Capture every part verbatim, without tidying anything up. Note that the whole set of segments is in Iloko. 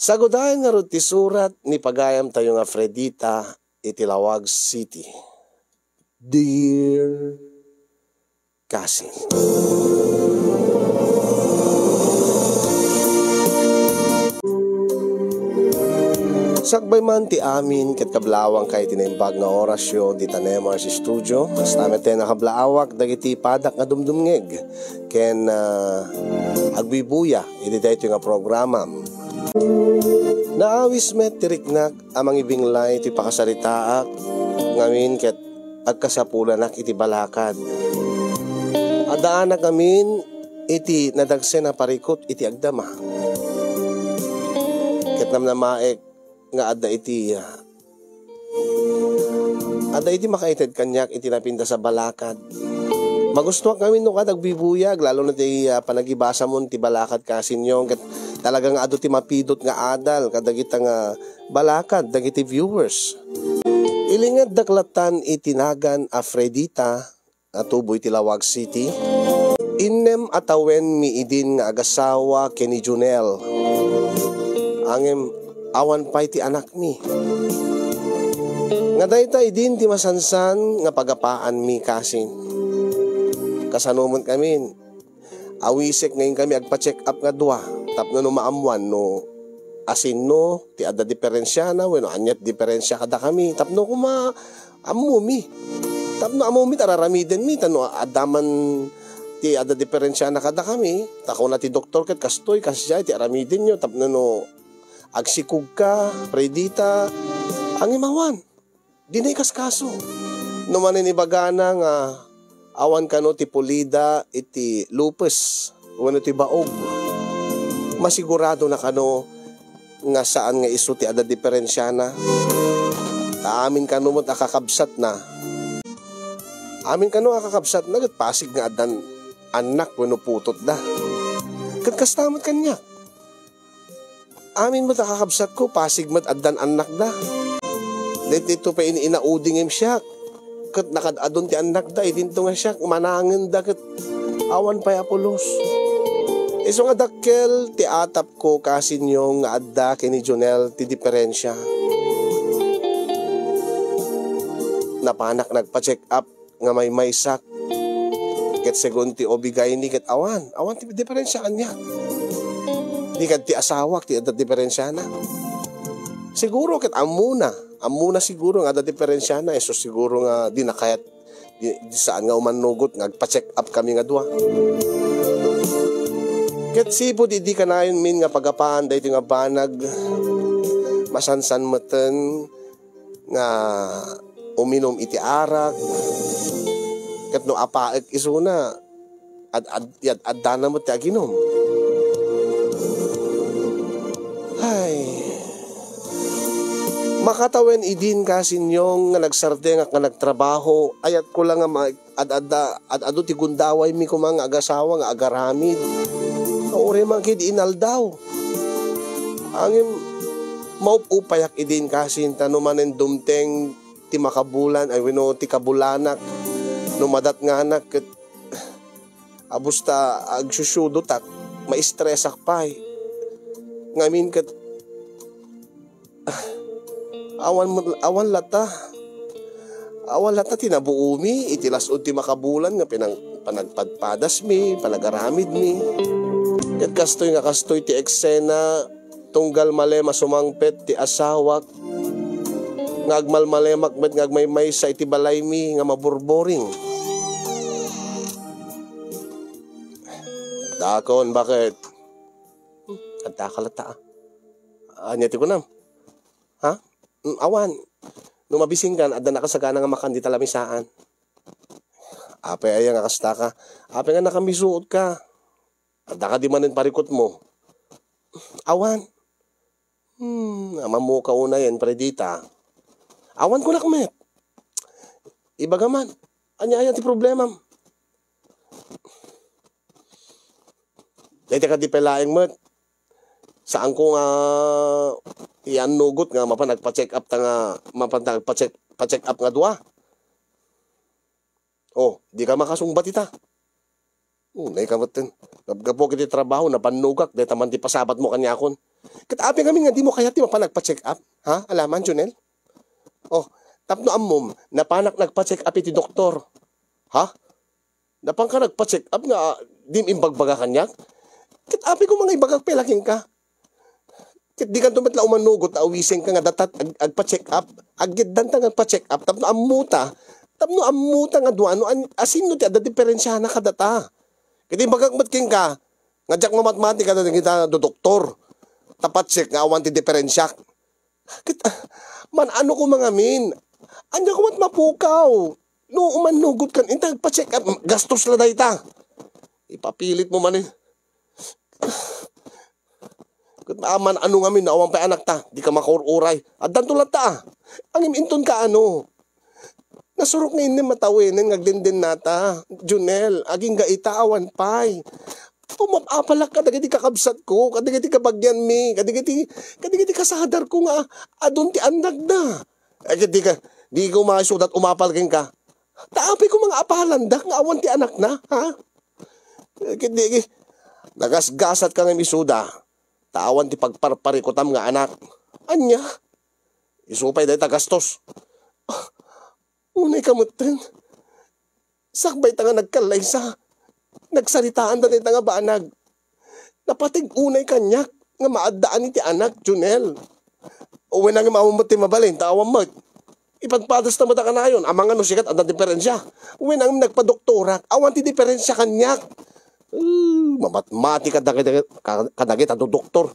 Sagudayen ngarud ti surat ni pagayamtayo nga Fredita iti Laoag City. Dear Cousin. Sakbay man ti amin ket kablawangka iti naimbag nga orasyo dita Nemar's Studio. Kasta met ti nakablawak dagiti padak nga dumdumngeg ken, ah, agbubuya iti daytoy nga programam. Naawis met ti riknak a mangibinglay ti pakasaritaak ngamin ket agkasapulanak iti balakad. Addaanak ngamin iti nadagsen a parikut iti agdama. Ket namnamaek nga adda iti, ah, adda iti makaited kaniak iti napintas a balakad. Magustuak ngamin no kad agbibuyag, lalo na ti, ah, panagibasamon ti balakad, Cousin Yong, ket talaga nga adu ti mapidot nga adal kadagita nga balakad dagiti viewers. Ilingeddak latan iti nagan a Fredita, a tuboy ti Laoag City. Innem a tawenmi idin nga agasawa ken ni Junel. Ngem awan pay ti anakmi. Nga dayta idin ti masansan nga pagapaanmi, Cousin. Kasano met ngamin? Awisek nga inkami agpa-check up nga dua tapno no maammuan no asinno ti adda diferensiana wenno ania ti diferensia kadakami tapno koma ammomi. Tapno ammomi ta ar-aramidenmi, ta no adda man ti adda diferensiana kadakami, ta kuna ti doktor ket kastoy, kasdiay ti aramidenyo, tapno no agsikogka, Fredita, ngem awan. Dina ikaskaso. No manen ibagana nga awan kano ti pulida iti lupes wenno ti baog, masiguradona kano nga saan nga isu ti adda diferensiana. Ta amin kano met a kakabsatna. Amin kano a kakabsatna ket pasig nga addan annak wenno putotda. Ket kasta met kaniak. Amin met a kakabsatko, pasig met addan annakda. Daytoy pay iniinaudi ngem siak. Ket nakad-adun ti annakda, idinto nga siak, manangenda ket awan pay a pulos. Isu nga dakkel ti atapko, Cousin Yong, nga adda ken ni Junel ti diferensia. Napanak nagpa-check up nga maymaysak. Ket segun ti O B gyne ket awan, awan ti diferensia kaniak. Di ket ti asawak ti adda diferensiana. Siguro ket ammona, ammona siguro nga adda diferensiana, isu siguro nga di na kayat, di, di saan nga umannugot nga agpa-check up kami nga dua. Ket sipud idi kanayonmin nga pagapaan daytoy nga banag, masansan meten nga uminum iti arak, ket no apaek isuna, ad-, ad-, yad-, addana met ti aginum. Ay. Makatawen idin, Cousin Yong, nga nagsardengak nga nagtrabaho, ayatko la nga ma-, ad-adda, ad-adu ti gundawaymi koma nga agasawa nga agaramid. Uray man ket inaldaw. Ngem maup-upayak idin, Cousin, ta no manen dumteng ti makabulan, ay wenno ti kabulanak, no madatnganak ket abus ta agsusudotak, maistresak pay. Ngamin ket awan, awan latta. Awan latta ti nabuomi iti las-ud ti makabulan nga pinang-, panagpadpadasmi, panagaramidmi. Ket kastoy nga kastoy ti eksena, tunggal malem a sumangpet ti asawak nga agmalmalemak met nga agmaymaysa iti balaymi nga maburboring. Dakon, bakit? Adda ka latta, ah. Ania ti kunam? Ha? Mm, awan. No mabisingkan, adda nakasagana nga makan dita lamisaan. Apay aya nga kasta ka? Apay nga nakambisuot ka? Adda kadi manen parikutmo? Awan. Hmm, amammo ka unayen, Fredita. Awan kunak met. Ibaga man, ania aya ti problemam? Dayta kadi pay laeng met. Saanko nga iannugot nga mapan nagpa-check up ta nga, mapan nagpa-check, pa-check up nga dua. Oh, di ka makasungbat ita. Unay ka metten. Gapgapu iti trabaho, napannugak, dayta man ti pasabatmo kaniakon. Ket apay ngamin nga dimo kayat ti mapan agpa-check up? Ha? Alaman, Junel? Oh, tapno ammom, napanak nagpa-check up iti doktor. Ha? Napanka nagpa-check up nga dim imbagbaga kaniak? Ket apay ko nga ibagak pay la kenka? Ket dikanto met la umanugot ta awisenka nga datat ag-, agpa-check up. Aggeddanta nga agpa-check up tapno ammota. Tapno ammota nga dua no an-, asino ti adda diferensiana kadata. Ket ibagak met kenka nga diak mamatmati kada dagita do doktor. Ta pa-check nga awan ti diferensiak. Ket, ah, man-ano koma ngamin? Ania koma ti mapukaw? No umanugot kan inta agpa-check up, gastos la dayta. Ipapilitmo manen. Ket man-ano ngamin no awan pay anakta, dika makaur-uray. Addanto latta, ah. Ngem inton kaano? Nasurok nga innem a tawenen nga agdendennata. Junel, agingga ita awan pay. Umap-apalak kadagiti kakabsatko, kadagiti kabagianmi, kadagiti, kadagiti kasadarko nga adun ti annakda. Ay, ket dika, dika umaysudat umapal kenka. Ta apay ko nga apalandak nga awan ti anakna, ha? Ay, ket di, nagasgasatka nga isuda. Ta awan ti pagparparikutam nga anak. Ania? Isu pay dayta gastos. Unay ka metten. Sakbay ta nga nagkallaysa, nagsaritaan dayta nga banag. Napateg unay kaniak nga maaddaan iti anak, Junel. Wen, ngem awan met ti mabalin, ta awan met. Ipadpadas ta met a kanayon, amangan no sikat adda diferensia. Wen, ngem nagpadoktorak, awan ti diferensia kaniak. Uh, mamatmati kadagita, kadagita do doktor.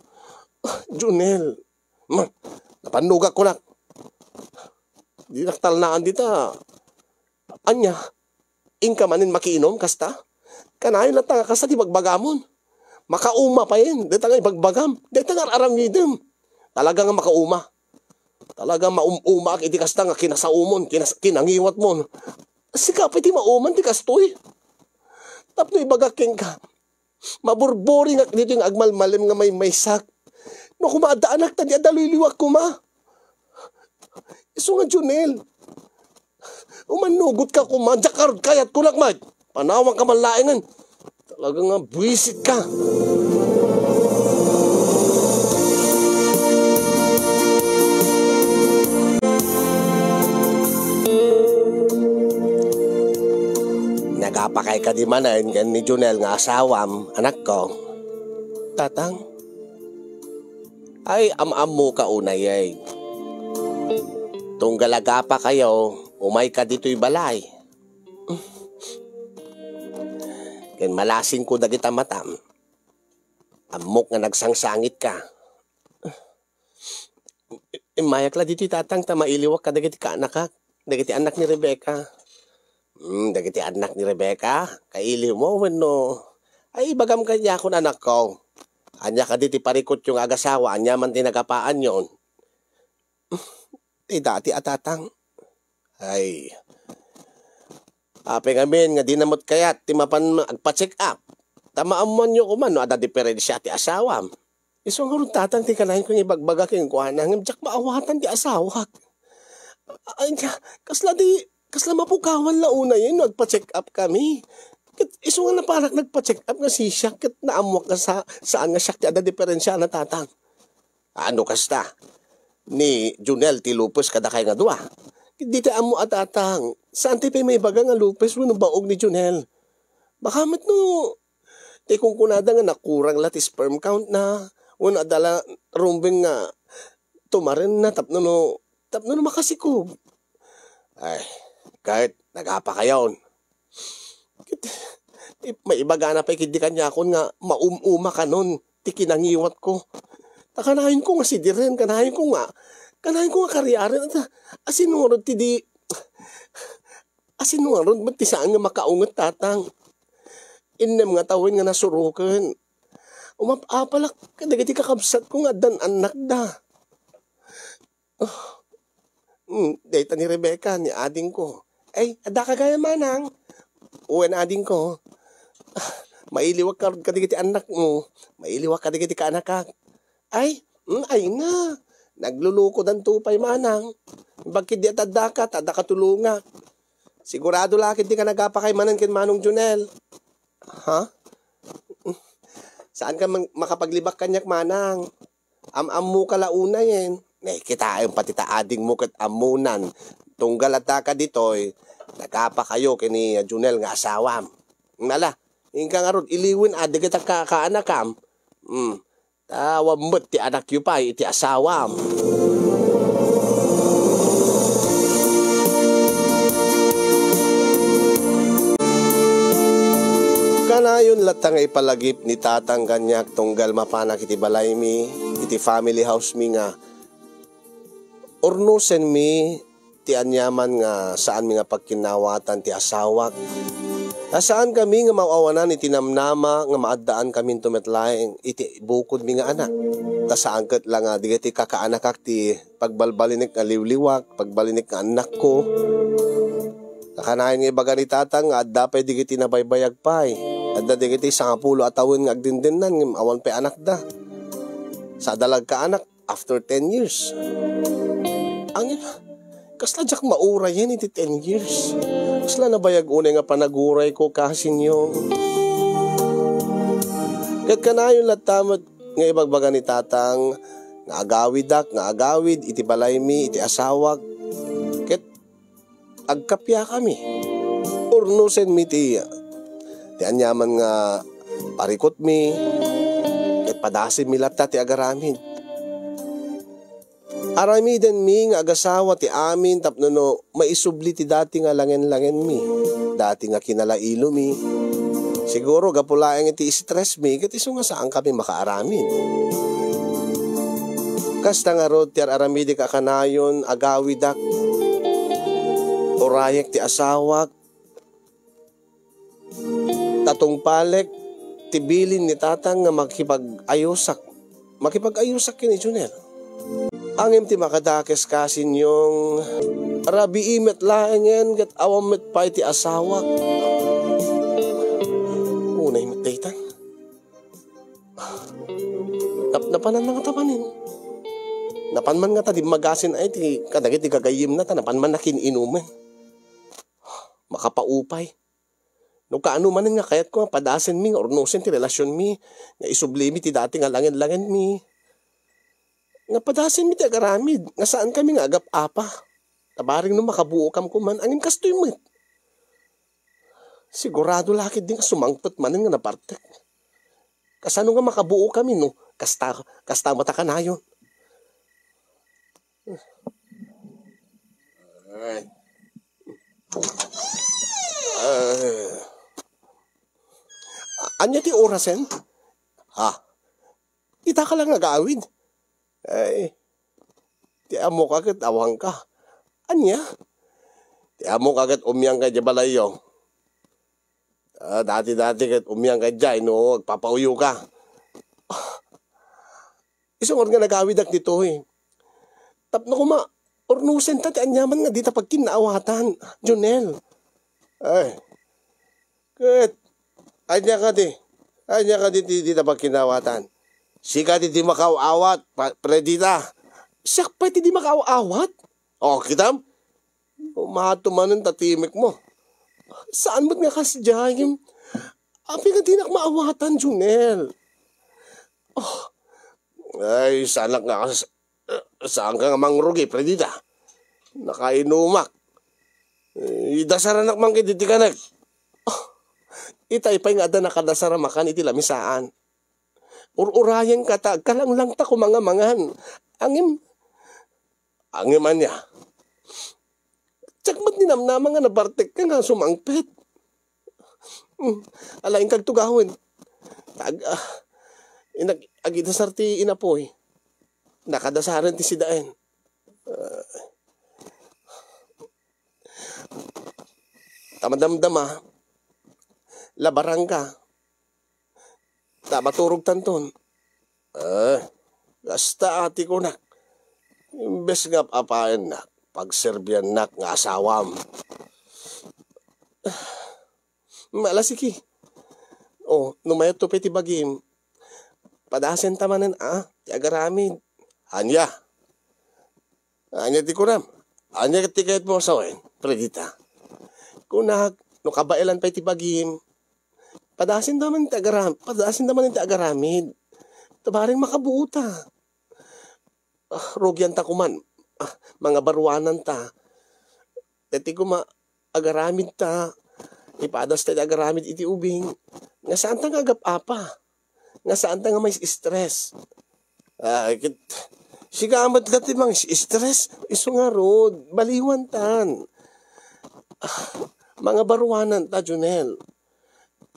Ah, Junel. Ma, napannugak kunak. Dinak talnaan dita. Ania? Inka manen makiinom kasta? Kanayon latta nga kasta ti bagbagamon. Makauma payen, dayta nga ibagbagam, dayta nga ar-aramidem. Talaga nga makauma. Talaga maum-umaak iti kasta nga kinasaomon, kinas-, kinangiwatmon. Sika pay ti mauman ti kastoy. Tapno ibagak kenka, maburburingak ditoy nga agmalmalem nga maymaysak. No koma adda anakta, di adda luyluyak koma. Isu nga, Junel, umanugot ka koma, diak karud kayat kunak met. Panawanka man laengen. Talaga nga buwisit ka. Nagapakay kadi manen ken ni Junel nga asawam, anakko? Tatang? Ay, am-ammoka unay, ay. Tunggal agapakayo, umayka ditoy balay. Ken malasingko dagita matam. Ammok nga nagsangsangitka. Immayak la ditoy, Tatang, ta mailiwak kadagiti kaanakak, dagiti annak ni Rebecca. Hmm, dagiti annak ni Rebecca, kailiwmo wenno? Ay, ibagam kaniakon, anakko. Ania kadi ti parikutyo nga agasawa? Ania man ti nagapaanyon? Ti dati a, Tatang. Ay. Apay ngamin nga dina met kayat ti mapan agpa-check up? Ta maammoanyo koma no adda diferensia ti asawam. Isu ngarud, Tatang, ti kanayon ko nga ibagbaga kenkuana, ngem diak maawatan ti asawak. Ay, kasla di, kasla mapukawan la unayen no agpa-check up kami. Ket isu nga napanak nagpa-check up nga sisiak, ket naammoak nga sa-, saan nga siak ti adda diferensiana, Tatang. Ano kasta? Ni Junel ti lupes kadakay nga dua? Dita ammo a, Tatang. Saan ti pay maibaga nga lupes wenno baog ni Junel? Baka met no, ti kunkunada nga nakurang la ti sperm count na, wenno adda la rumbeng nga tumarenna tapno no, tapno no makasikob. Ay, ket nagapakayon. Ket, i-, maibagana pay ketdi kaniakon nga maum-uma kanon ti kinangiwatko. Ta kanayonko nga sidiren, kanayonko nga, kanayonko nga kariaren. At, asino ngarud ti di, asino ngarud met ti saan nga makaunget, Tatang? Innem nga tawen nga nasuroken. Umap-apalak kadagiti kakabsatko nga addan annakda. Oh. Hmm, dayta ni Rebecca, ni adingko. Ay, adda ka gayam, manang? Wen, adingko. Ah, mailiwak ka kadagiti annakmo. Mailiwak kadagiti kaanakak. Ay, hmm, ay na. Naglulukodanto pay, manang. Bagkit di at adda ka, ta adda ka tulongak. Sigurado la ketdi nga nagapakay manen ken Manong Junel. Ha? Saan ka mang-, makapaglibak kaniak, manang? Am-ammoka la unayen. Eh, kitaem pati ta adingmo ket ammonan. Tunggal addaka ditoy, nagapakayo ken ni Junel nga asawam. Nala, inka ngarud, iliwen a dagiti ka-, kaanakam. Hmm. Ta awan met ti anakyo pay iti asawam. Kanayon latta nga ipalagip ni tatang kaniak tunggal mapanak iti balaymi, iti family house mi nga urnosenmi ti aniaman nga saanmi nga pagkinnawatan ti asawak. Ta saankami nga maawanan iti namnama nga maaddaankaminto met laeng iti bukodmi nga anak. Ta saan ket la nga dagiti kakaanakak ti pagbalbalinek nga liwliwak, pagbalinek nga annakko. Nakanayon nga ibaga ni tatang nga adda pay dagiti nabaybayag pay. Adda dagiti sangapulo a tawen nga agdindennan ngem awan pay anakda. Sada la agkaanak, after ten years. Angin, kasla diak maurayen iti ten years. Kasla nabayag unay nga panagurayko, kasinyo. Ket kanayon latta met nga ibagbaga ni tatang nga agawidak nga agawid iti balaymi iti asawak. Ket agkappiakami. Urnosenmi ti, ti aniaman nga parikutmi, ket padasenmi latta ti agaramid. Aramidenmi nga agasawa ti amin tapno no maisubli ti dati nga langen-langenmi, dati nga kinalailomi. Siguro gapu laeng iti stressmi, ket isu nga saankami makaaramid. Kasta ngarud ti ar-aramidek a kanayon, agawidak, urayek ti asawak, ta tungpalek ti bilin ni tatang nga makipag-ayosak. Makipag-ayosak ken ni Junel. Ngem ti makadakes, kasinyong, rabii met laengen ket awan met pay ti asawak. Unay met dayta. Nap-, napanan na ngata manen. Napan man ngata dimmagasin ay ti kadagiti gagayyemna ta napan man na kin-inumen. Makapaupay. No kaano manen nga kayatko nga padasenmi nga urnosen ti relasionmi, nga isublimi ti dati nga langen-langenmi, nga padasenmi ti agaramid, nga saankami nga agap-apa. Ta bareng no makabuokam koma, ngem kastoy met. Sigurado la ketdi nga sumangpet manen nga nabartek. Kasano nga makabuokami no kasta, kasta met a kanayon? Ay. Ah. Ania ti orasen? Ha? Itaka la nga agawid? Ay, ti ammoka ket awanka. Ania? Ti ammoka ket umiangka idiay balayyo. Ah, dati-dati ket umiangka idiay no agpapauyoka. Isu ngarud nga nagawidak ditoy. Tapno koma, urnosenta ti aniaman nga dita pagkinnaawatan, Jonel. Ay. Ket, ania kadi? Ania kadi ti dita pagkinnaawatan? Sika ti di makaaw-awat, pa-, Predita. Siak pay ti di makaaw-awat? O, kitam? Umato manen ta timekmo. Saan met nga kasdiay? Apay nga dinak maawatan, Jonel? Oh. Ay, saanak nga kas-, saanka nga mangrugi, Predita. Nakainumak. Eh, idasaranak man ket iti kanek. Oh. Itay pay nga adda nakadasar a makan iti lamisaan. Ur-urayenka ta agkalanglangta koma nga mangan. Ngem, ngem ania? Diak met ninamnama nga nabartekka nga sumangpet. Hmm, ala, inkagto gawid. Ag-, ah, inag-, agidasar ti inapoy. Nakadasaren ti sidaen. Ah, ta madamdama, labarangka. Ta maturogtanton. Eh, kasta a ti kunak. Imbes nga ap-apaennak, pagserbiannak nga asawam. Malasiki. O, no mayatto pay ti bagim, padasenta manen a, ti agaramid. Ania? Ania ti kunam? Ania ti kayatmo a sawen, Predita? Kunak, no kabaelan pay ti bagim, Padasinda man ti agaram-, padasinda man ti agaramid. Ta bareng makabuota. Ah, rugianta koman. Ah, mangabaruananta. Daytoy koma, agaramidta. Ipadasta ti agaramid iti ubing. Nga saanta nga agap-apa. Nga saanta nga mais-stress. Ah, ket, sika met la ti mangis-stress. Isu ngarud, baliwantan. Ah, mangabaruananta, Junel.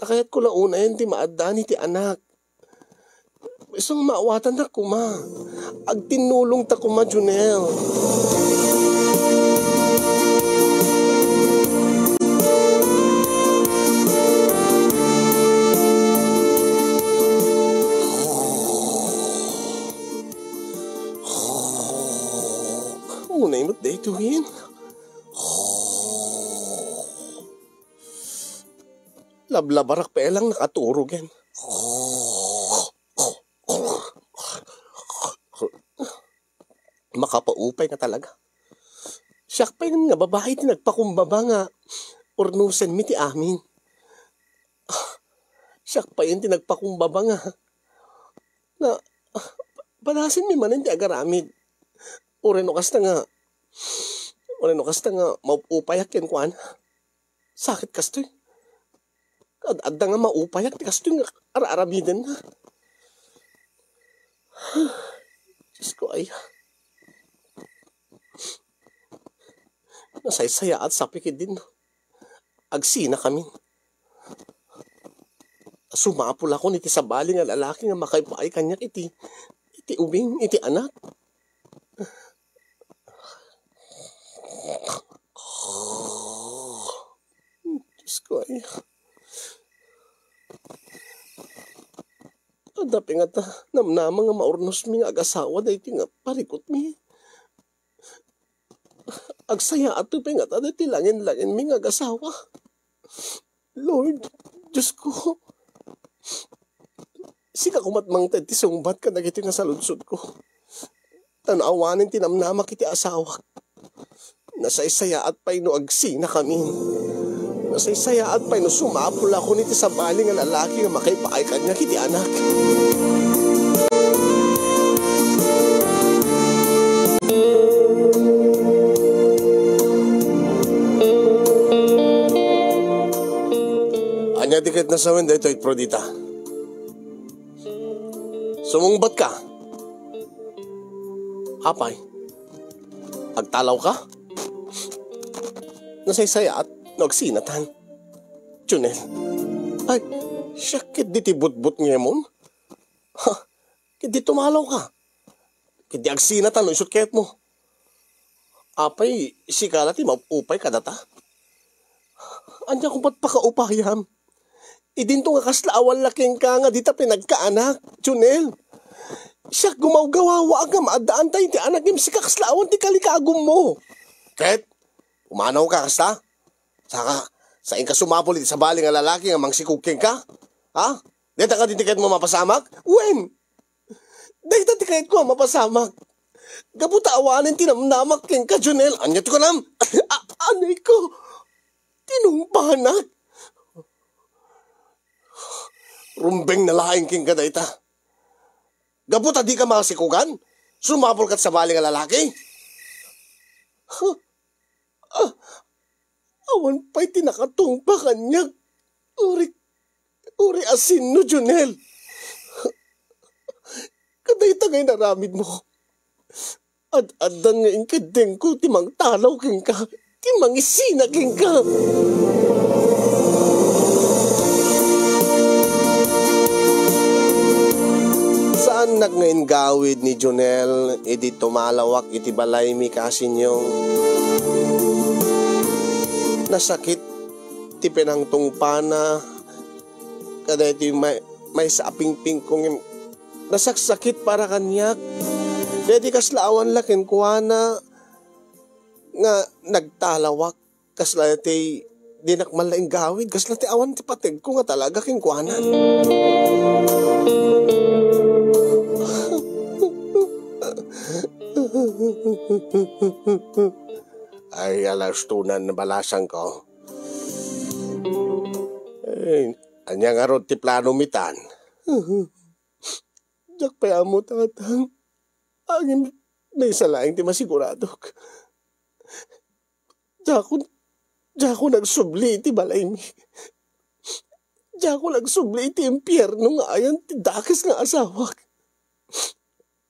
Ta kayatko la unayen ti maaddaan iti anak. Isu nga maawatannak koma. Agtinnulongta koma, Junel. Unay met daytoyen. Lablabarak pay lang nakaturogen. Makapaupay nga talaga. Siak pay nga babai ti nagpakumbaba nga urnosenmi ti amin. Siak pay ti nagpakumbaba nga, nga, padasenmi manen ti agaramid. Uray no kasta nga, uray no kasta nga maup-upayak kenkuana. Sakit kastoy. Ad-, adda nga maupayak ti kastoy nga ar-aramidenna. Diyos ko, ay. Nasaysayaat sa pikit din. Agsina kami. Sumapul ako iti sabali nga lalaki nga makaipaay kaniak iti, iti ubing, iti anak. Diyos ko, ay. Adda pay ngata namnama nga maurnosmi nga agasawa daytoy nga parikutmi. Agsayaat pay ngata daytoy langin-langinmi nga agasawa. Lord, Diyos ko, sika koma ti mangted ti sungbat kadagiti nga saludsodko. Ta no awanen ti namnamak iti asawak, nasaysayaat pay no agsinakami. Nasaysayaat pay no sumapul ako iti sabali nga lalaki nga makaipaay kaniak iti anak. Ania ti ket nasawen daytoy, Prodita? Sumungbat ka. Apay, agtalaw ka? Nasaysayaat no agsinatan. Junel. Ay, siak ket diti butbut ngemon. Ha, ket di tumalaw ka. Ket di agsinatan no isut ket mo. Apay, sika la ti maupay kadata? Ania koma ti pakaupayam? Idinto nga kasla awan la kenka nga dita pinagkaanak, Junel. Siak gumawgawawaak nga maaddaanta iti anak ngem sika kasla awan ti kalikagummo. Ket, umanaw ka kasta? Saka, sainka sumapul iti sabali nga lalaki nga mangsikog kenka? Ha? Dayta nga ti kayatmo mapasamak? Wen! Dayta ti kayatko a mapasamak. Gapu ta awanen ti namnamak kenka, Junel. Ania ti kunam? A-, anay ko. Tinungpanak. Rumbeng na laeng kenka dayta. Gapu ta dika masikugan, sumapul kat sabali nga lalaki. Huh? Ah, awan pay ti nakatungpa kaniak. Uri, uri a sinno, Junel. Kadayta nga inaramidmo. Ad-addan nga inkeddengko ti mangtalaw kenka, ti mangisina kenka. Saannak nga inggawid ni Junel idi tumalawak iti balaymi, kasinyo. Nasakit ti pinangtungpana kadaytoy may-, maysa a pingpingko ngem nasaksakit para kaniak. Daydi kasla awan la kenkuana nga nagtalawak, kasla ti dinak man la inggawid, kasla ti awan ti pategko nga talaga kenkuana. Ay, alastonan, balasangko. Ay, Ania ngarud ti plano mi tan? Diak pay ammo, tatang. Ngem maysa laeng ti masiguradok. Diakon, diakon agsubli iti balaymi. Diakon agsubli iti impierno nga ayan ti dakes nga asawak.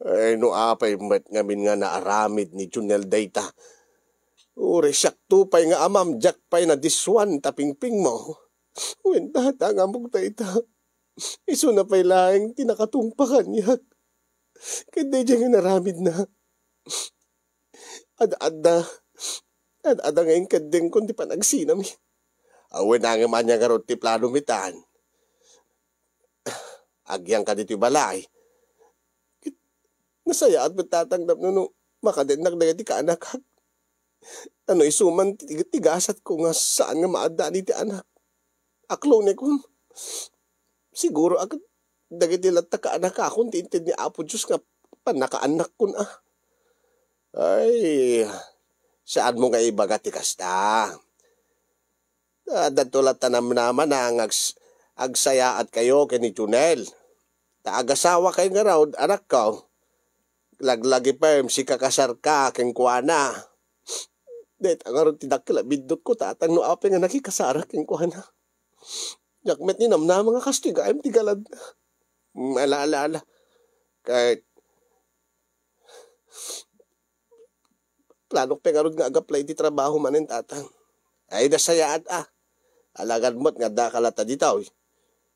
Ay, no apay met ngamin nga naaramid ni Junel dayta. Uray siakto pay nga amam, diak pay nadisuan ta pingpingmo. Wen, tatang, ammok dayta. Isuna pay laeng ti nakatungpa kaniak. Ket daydiay nga inaramidna. Ad-adda. Ad-adda nga inkeddengkon ti panagsinami. Awen, ngem ania ngarud ti plano mi tan? Agyangka ditoy balay. Nasayaat met, tatang, tapno no makadennak dagiti kaanakak. Ano, isu man ti, ti gasatko nga saan nga maaddaan iti anak. Aklonekon. Siguro a ket dagiti latta kaanakakon ti inted ni Apo Dios nga pannakaannakkon a. Ay, saanmo nga ibaga ti kasta. Addanto latta namnamana nga ags-, agsayaatkayo ken ni Junel. Ta agasawakayo ngarud, anakko. Laglagipem, sikakasarka kenkuana. Dayta ngarud ti dakkel a biddutko, tatang, no apay nga nakikasarak kenkuana. Diak met ninamnama nga kastoy gayam ti galadna. Mm, ala, ala, ala. Ket planok pay ngarud nga ag-apply iti trabaho manen, tatang. Ay, nasayaat a. Alagad met nga addaka latta ditoy.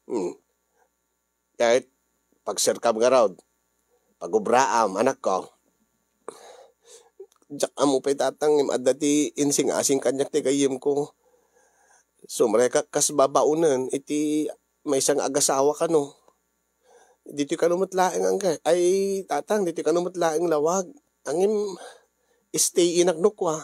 Hmm. Ket pagserkam ngarud, pagubraam, anakko. Diak ammo pay, tatang, ngem adda ti insingasing kaniak ti gayyemko. Sumrekak kas babaonen iti maysa nga agasawa kano. Ditoy kano met laeng, angga. Ay, tatang, ditoy kano met laeng lawag. Ngem, stay inak no kua.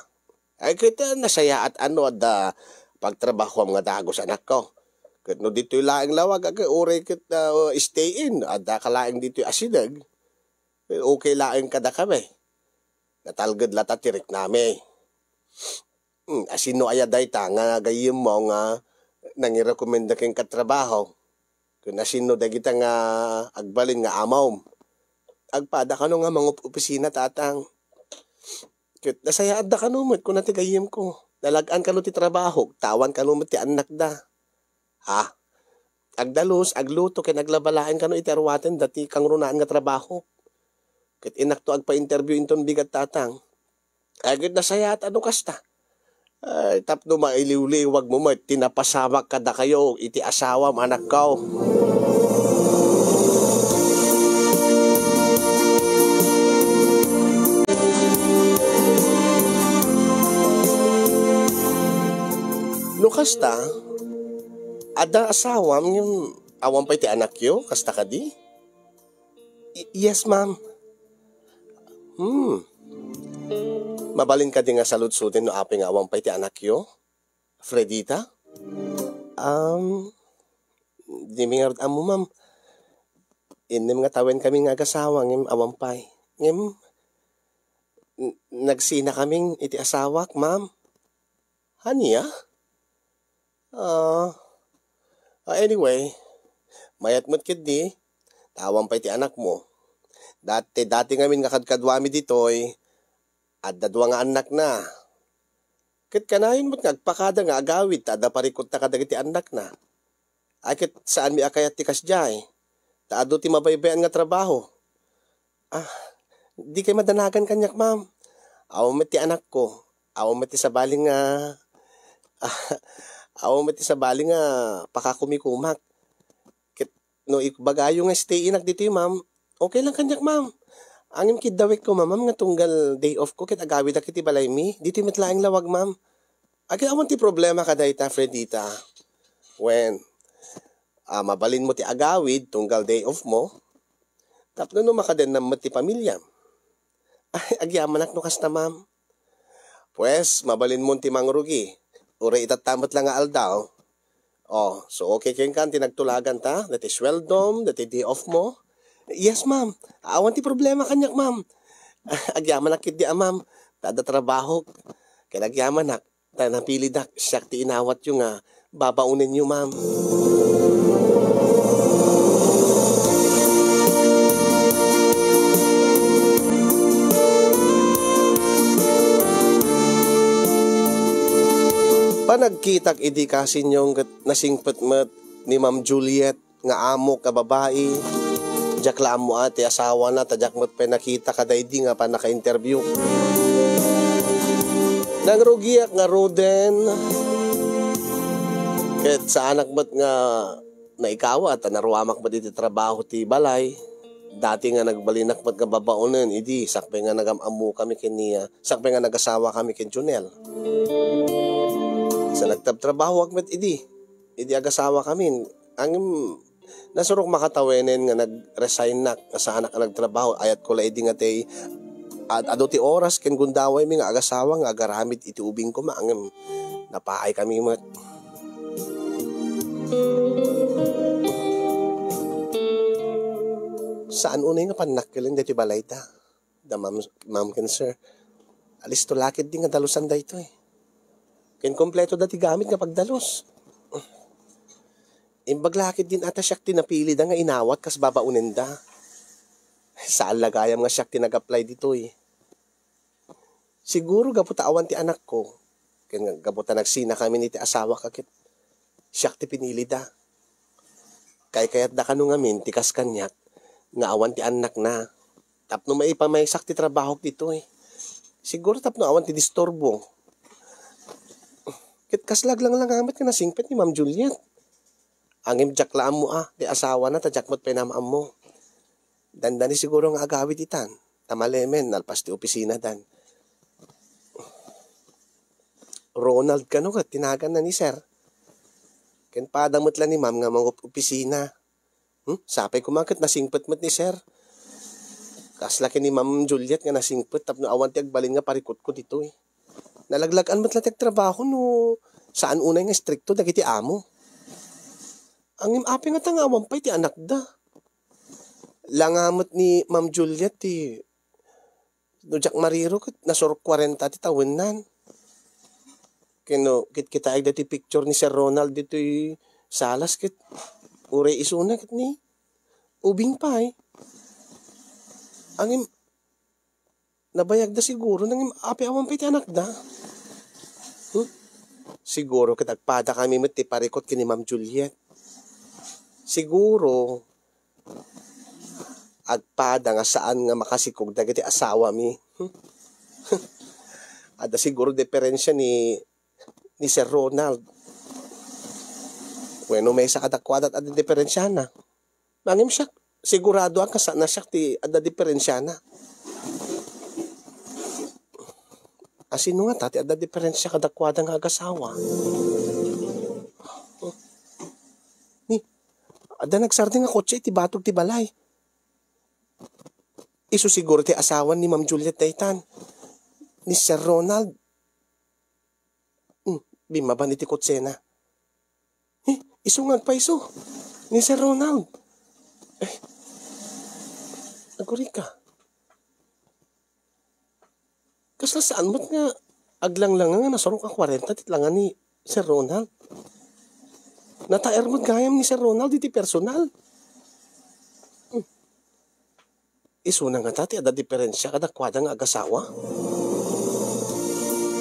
Ay, ket, ah, nasayaat a no adda pagtrabahoam nga dagus, anakko. Ket no ditoy laeng lawag, ket uray ket, ah, stay in, addaka laeng ditoy asideg. Ket okay laeng kadakami. Natalged latta ti riknami. Hmm, asino aya dayta nga gayyemmo nga nangirekomenda kenka trabaho? Ken asino dagita nga agbalin nga amawm? Agpada kano nga mangup-opisina, tatang. Ket nasayaatda kano met, kuna ti gayyemko. Nalag-an kano ti trabahok, ta awan kano met ti annakda. Ha? Agdalus, agluto, ken aglaba laeng kano iti aruatenda ti kangrunaan nga trabahok. Ket inakto agpa-interview inton bigat, tatang. Ay, ket nasayaat a no kasta. Ay, tapno mailiwliwagmo met ti napasamak kadakayo iti asawam, anakko. No kasta, adda asawam ngem awan pay ti anakyo, kasta kadi? Y-, yes, ma'am. Hmm. Mabalin kadi nga saludsoden no apay nga awan pay ti anakyo, Fredita? Um, dimi ngarud ammo, ma'am. Innem nga tawen kami nga agasawa, ngem awan pay. Ngem, n-, nagsinakamin iti asawak, ma'am. Ania? Ah, ah, anyway, mayat met ketdi, ta awan pay ti anakmo. Dati, dati ngamin nga kadkaduami ditoy, adda dua nga annakna. Ket kanayon met nga agpakada nga agawid ta adda parikutta kadagiti annakna. Ay, ket saanmi a kayat ti kasdiay, ta adu ti mabaybay-an nga trabaho. Ah, dikay madanagan kaniak, ma'am. Awan met ti anakko. Awan met ti sabali nga, awan met ti sabali nga pakakumikumak. Ket no ibagayo nga stay inak ditoy, ma'am, okay lang kaniak, ma'am. Ngem kiddawekko, ma'am, nga tunggal day off ko ket agawidak iti balaymi. Ditoy met laeng lawag, ma'am. Ket awan ti problema kadayta, Fredita. Wen, ah, mabalinmo ti agawid tunggal day off mo. Tapno no makadennam met ti pamiliam. Ay, agyamanak no kasta, ma'am. Pues, mabalinmon ti mangrugi. Uray itatta met la nga aldaw. Oh, so okay kenka ti nagtulaganta, dati sueldom, dati day off mo? Yes, ma'am. Awan ti problema kaniak, ma'am. Agyamanak ketdi a, ma'am. Ta adda trabahok. Ket agyamanak, ta napilidak, siak ti inawatyo nga babaonenyo, ma'am. Panagkitak idi kasinyong ket nasingpet met ni Ma'am Juliet nga amok a babai. Diak la ammo a ti asawana, ta diak met pay nakita kadaydi nga pannaka-interview. Nangrugiak ngaruden, ket saanak met nga naikawat a naruamak met iti trabaho ti balay. Dati nga nagbalinak met nga babaonen idi sakbay nga nagam-ammokami ken ni, ah, sakbay nga nagasawakami ken Jonel. Sa nagtabtrabahoak met idi, idi agasawakami, ngem nasurok makatawenen nga nag-resignak, nga saanak a nagtrabaho. Ayatko la idi nga ti ad-, adu ti oras ken gundawaymi nga agasawa nga agaramid iti ubing koma, ngem napaay kami met. Saan unay nga pannakkilen daytoy balayda, da ma'am, ma'am ken sir. Alisto la ketdi nga dalusan daytoy. Ken kompleto da ti gamit nga pagdalus. Imbag la ketdin a ta siak ti napilida nga inawat kas babaonenda. Saan la gayam nga siak ti nag-apply ditoy. Siguro gapu ta awan ti anakko, ken gapu ta nagsinakamin iti asawak a ket siak ti pinilida. Kaykayatda kano ngamin ti kas kaniak nga awan ti annakna tapno maipamaysak ti trabahok ditoy. Siguro tapno awan ti disturbo. Ket kasla aglanglangamet nga nasingpet ni Ma'am Juliet. Ngem diak la ammo a, ti asawana ta diak met pay naam-ammo. Dandani siguro nga agawid itan, ta malemen, nalpas ti opisinadan. Ronald kano ket ti naganna ni Sir. Ken pada met la ni Ma'am nga mangup-opisina. Hmm? Sapay koma ket nasingpet met ni Sir. Kasla ken ni Ma'am Juliet nga nasingpet tapno awan ti agbalin nga parikutko ditoy. Nalaglag-an met la ti agtrabaho no saan unay nga istrikto dagiti amo. Ngem apay ngata nga awan pay ti anakda? Langamet ni Ma'am Juliet ti, no diak mariro ket nasurok kwarenta ti tawennan. Ken no kitkitaek daytoy picture ni Sir Ronald ditoy salas ket uray isuna ket ni ubing pay. Ngem nabayagda siguro, ngem apay awan pay ti anakda? Hmm? Siguro ket agpada kami met ti parikut ken ni Ma'am Juliet. Siguro agpada nga saan nga makasikog dagiti asawami. Hmm? Adda siguro diferensia ni, ni Sir Ronald. Wenno maysa kadakuada ti adda diferensiana. Ngem siak, siguradoak nga saan a siak ti adda diferensiana. A, sino ngata ti adda diferensia kadakuada nga agasawa? Ni, adda nagsardeng a kotse iti batog ti balay. Isu siguro ti asawan ni Ma'am Juliet daytan, ni Sir Ronald. Hmm, bimmaban iti kotsena. Eh, isu nga agpayso ni Sir Ronald. Eh, agurika. Kasla saan met nga aglanglangan nga nasurok a kwarenta ti tlangan ni Sir Ronald. Nataer met gayam ni Sir Ronald iti personal. Hmm. Isuna ngata ti adda diferensia kadakuada nga agasawa?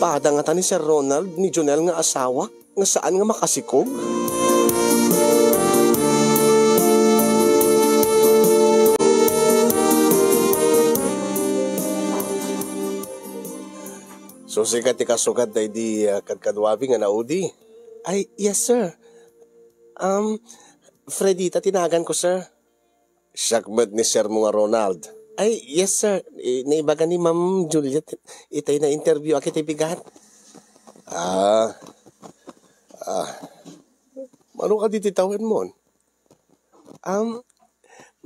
Pada ngata ni Sir Ronald ni Jonel nga asawa nga saan nga makasikog? So, sika ti kasugat daydi, ah, kadkaduami nga naudi? Ay, yes, sir. Um, Fredita ti naganko, sir. Siak met ni Sir mo nga Ronald. Ay, yes, sir. I-, naibaga ni Ma'am Juliet itay na-interview a ket bigat. Ah. Ah. Mano kadi ti tawenmon? Um,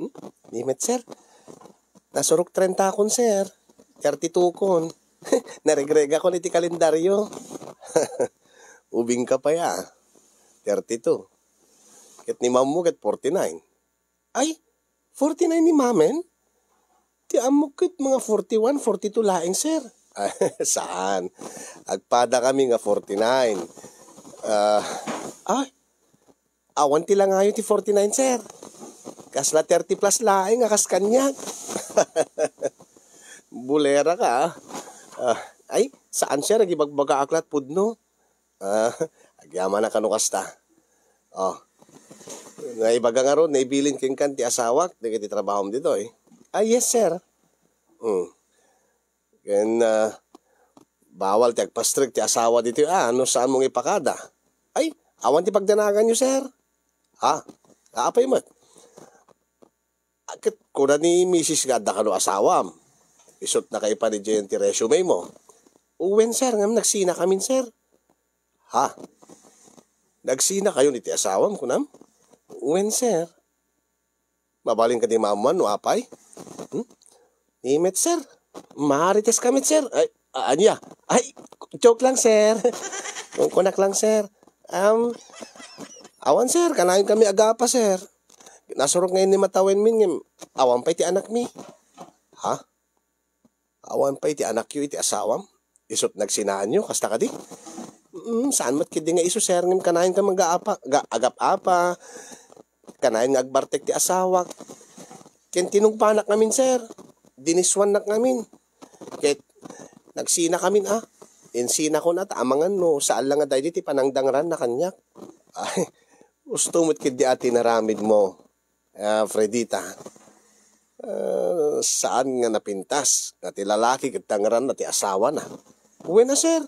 hmm? Ni met, sir. Nasurok trenta kon, sir. Thirty-two kon. Naregregakon iti kalendario. Ubing ka pay, ah. Thirty-two. Ket ni Ma'am mo ket forty-nine. Ay, forty-nine ni Mamen? Ti ammok ket mga forty-one, forty-two laeng, sir. Saan? Agpada kami nga forty-nine. Ah, ay, awan ti langayo ti forty-nine, sir. Kasla thirty plus laeng a kas kaniak. Bulera ka, ah. Ah, ay, saan, sir? Agibagbagaak la ti pudno. Ah, agyamanak no kasta. Oh. Naibaga ngarud, naibilin kenka ti asawak, dagiti trabahom ditoy. Ah, yes, sir. Hmm. Ken, ah, bawal ti agpastrek ti asawa ditoy, ah, no saanmo nga ipakada. Ay, awan ti pagdanaganyo, sir. Ha? Apay met? Ah, ket kuna ni misis nga adda kano asawam. Isut' nakaipan idiay ti resume mo. Wen, sir, ngem nagsinakamin, sir. Ha? Nagsinakayon iti asawam, kunam? Wen, sir. Mabalin kadi maammuan no apay? Hmm? Ni met, sir. Marites ka met, sir. Ay, a-, ania? Ay, joke lang, sir. Kunkunak lang, sir. Um, awan, sir. Kanayon kami agapa, sir. Nasurok ngayon ni matawen min ngem awan pay ti anakmi. Ha? Awan pay ti anakyo iti asawam? Isut' nagsinaanyo, kasta kadi? Mm, saan met ketdi nga isu, sir, ngem kanayon ka mag-aapa, ga-, agap-apa, kanayon nga agbartek ti asawak. Ken tinungpanak ngamin, sir. Diniswannak ngamin. Ket nagsinakamin, ah. Insinakon, ah, ta amangan no, saan la nga daydi ti panangdangranna kaniak. Ay, husto met ketdi a ti inaramidmo. Ah, Fredita, ah, saan nga napintas nga ti lalaki ket dangranna ti asawana? Wen a, sir.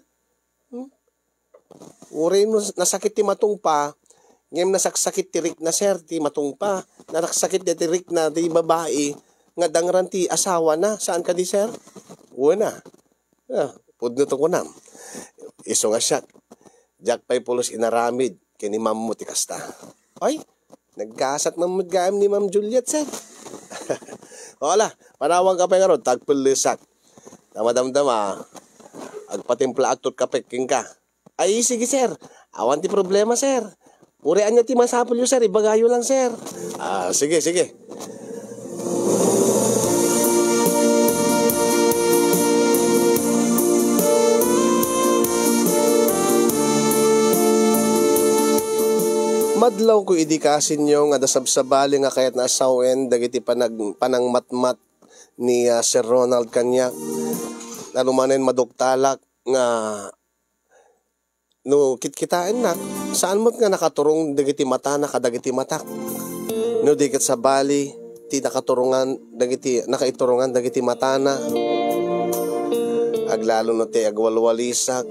Hmm? Uray no nasakit ti matungpa, ngem nasaksakit ti rikna, sir, ti matungpa. Nasaksakit ti rikna ti babai nga dangran ti asawana. Saan kadi, sir? Wen a. Ah, pudno to kunam. Isu nga siak, diak pay pulos inaramid ken ni Mammo ti kasta. Ay, naggasat man met gayam ni Ma'am Juliet, sir. Wala, panawag ka pay ngarud, ta agpellesak. Ta madamdama, agpatimplaak to't kape kenka. Ay, sige, sir. Awan ti problema, sir. Uray ania ti masapulyo, sir, ibagayo lang, sir. Ah, sige, sige. Madlawko idi kasinyo nga adda sabsabali nga kayatna a sawen dagiti panag-, panangmatmat ni, ah, Sir Ronald kaniak. Nano manen maduktalak nga no kitkitaennak, saan met nga nakaturong dagiti matana kadagiti matak. No di ket sabali ti nakaturongan dagiti, nakaiturongan dagiti matana, aglalo no ti agwalwalisak,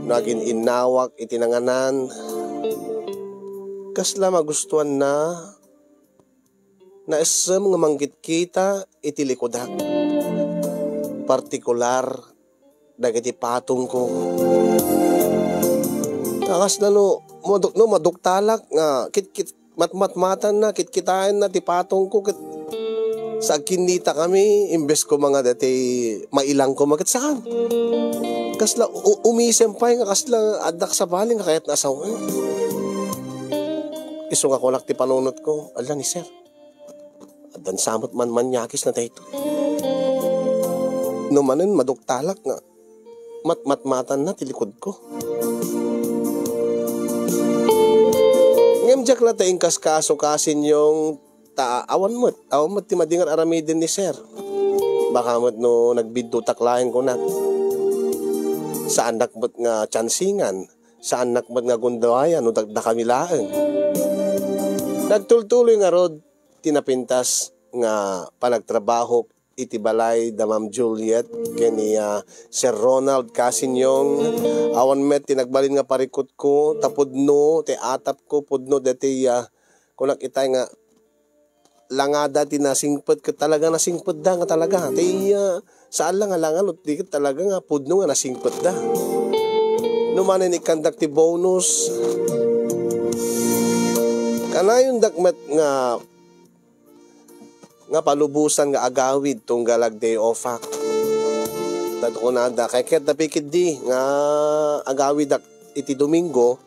no agin-innawak iti nanganan, kasla magustuanna. Naessem nga mangkitkita iti likudak, partikular dagiti patongko. Kasla no maduk-, no maduktalak nga kitkit-, matmatmatanna, kitkitaenna ti patongko ket sa agkinnita kami, imbes koma nga dati mailang koma ket saan. Kasla u-, umisem pay nga kasla addak sabali nga kayatna a sawen. Isu nga kunak ti panunotko, ala ni sir. Addan sa met manmaniakisna daytoy. No manen maduktalak nga matmatmatanna ti likodko. Ngem diak la ta inkaskaso kasinyo ta awan met, awan met ti madi nga aramiden ni sir. Baka met no nagbiddutak laeng kunak. Saannak met nga tiansingan, saannak met nga gundawayan no dakdakami laeng. Nagtultuloy ngarud ti napintas nga panagtrabahok iti balay da Ma'am Juliet ken ni, ah, Sir Ronald Casinyong. Awan met ti nagbalin nga parikutko, ta pudno ti atapko, pudno deti, ah, kunak itay nga langada ti nasingpet ket talaga nasingpetda nga talaga. Ti, ah, saan la nga langa no di ket talaga nga pudno nga nasingpetda. No manen ikkandak ti bonus, kanayondak met nga nga palubosan nga agawid tunggal ag-day off-ak. Ket kunada, kayatda pay ketdi nga agawidak iti Domingo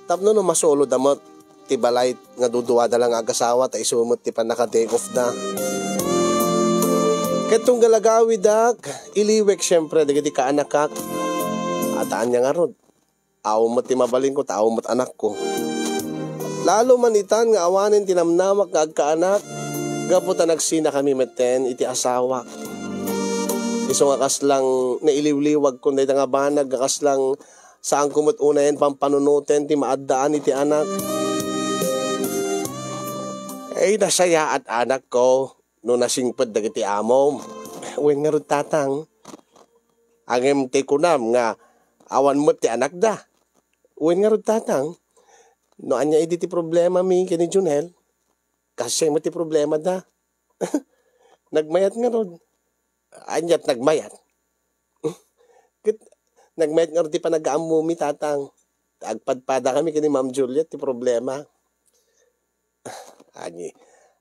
tapno no masulodda met ti balay nga duduada la nga agasawa ta isu met ti pannaka-day off-da. Ket tunggal agawidak, iliwek siempre dagiti kaanakak. Adda ania ngarud. Awan met ti mabalinko ta awan met anakko. Lalo man itan nga awanen ti namnamak nga agkaanak, gapu ta nagsinakami metten iti asawak. Isu nga kaslang nailiwliwagkon dayta nga banag nga kaslang Saanko met unayen pampanunoten ti maaddaan iti anak. Ay, nasayaat, anakko, no nasingpet dagiti amom. Wen ngarud, tatang, ngem ti kunam nga awan met ti anakda. Wen ngarud, tatang, no ania idi ti problemami ken ni Junel, kasdiay met ti problemada. Nagmayat ngarud. Aniat nagmayat? Ket nagmayat ngarud ti panagaammomi, tatang. Agpadpadakami ken ni Ma'am Juliet ti problema. Ania,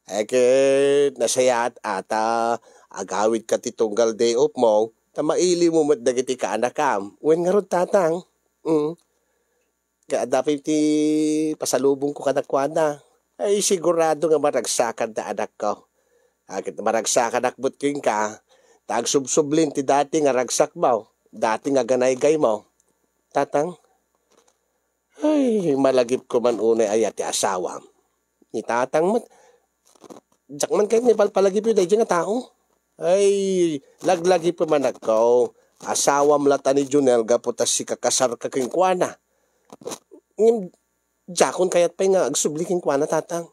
ay ket nasayaat a ta agawidka ti tunggal day off mo, ta mailiwmo met dagiti kaanakam. Wen ngarud, tatang? Mm. Ket adda pay ti pasalubongko kadakuada. Ay, sigurado nga maragsakanda, anakko. A ket maragsakanak met kenka, ta agsubsublin ti dati nga ragsakmo, dati nga ganaygaymo. Tatang, ay, malagipko man unay aya ti asawam. Ni tatang met, diak man kayat nga ipalpalagipyo daydiay nga tao. Ay, laglagipem, anakko. Asawam latta ni Junel gapu ta sikakasarka kenkuana. Ngem, diakon kayat pay nga agsubli kenkuana, tatang.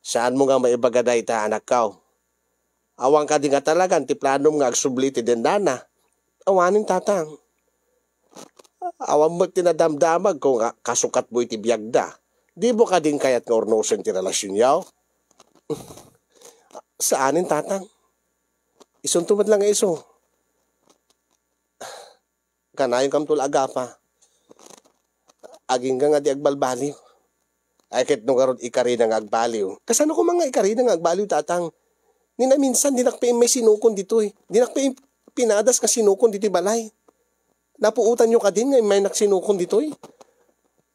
Saanmo nga maibaga dayta, anakko. Awan kadi nga talagan ti planom nga agsubli ti dendana? Awanen, tatang. Awan met ti nadamdamagko nga kasukatmo iti biagda. Dimo kadin kayat nga urnosen ti relasionyo? Saanen, tatang. Isunto met la nga isu. Kanayonkamto la a gapa. Agingga nga di agbalbaliw. Ay, ket no ngarud ikarina nga agbaliw. Kasano koma nga ikarina nga agbaliw, tatang? Ni naminsan, dinak pay immay sinukon ditoy. Dinak pay pinadas nga sinukon ditoy balay. Napuotanyo kadin nga immaynak sinukon ditoy?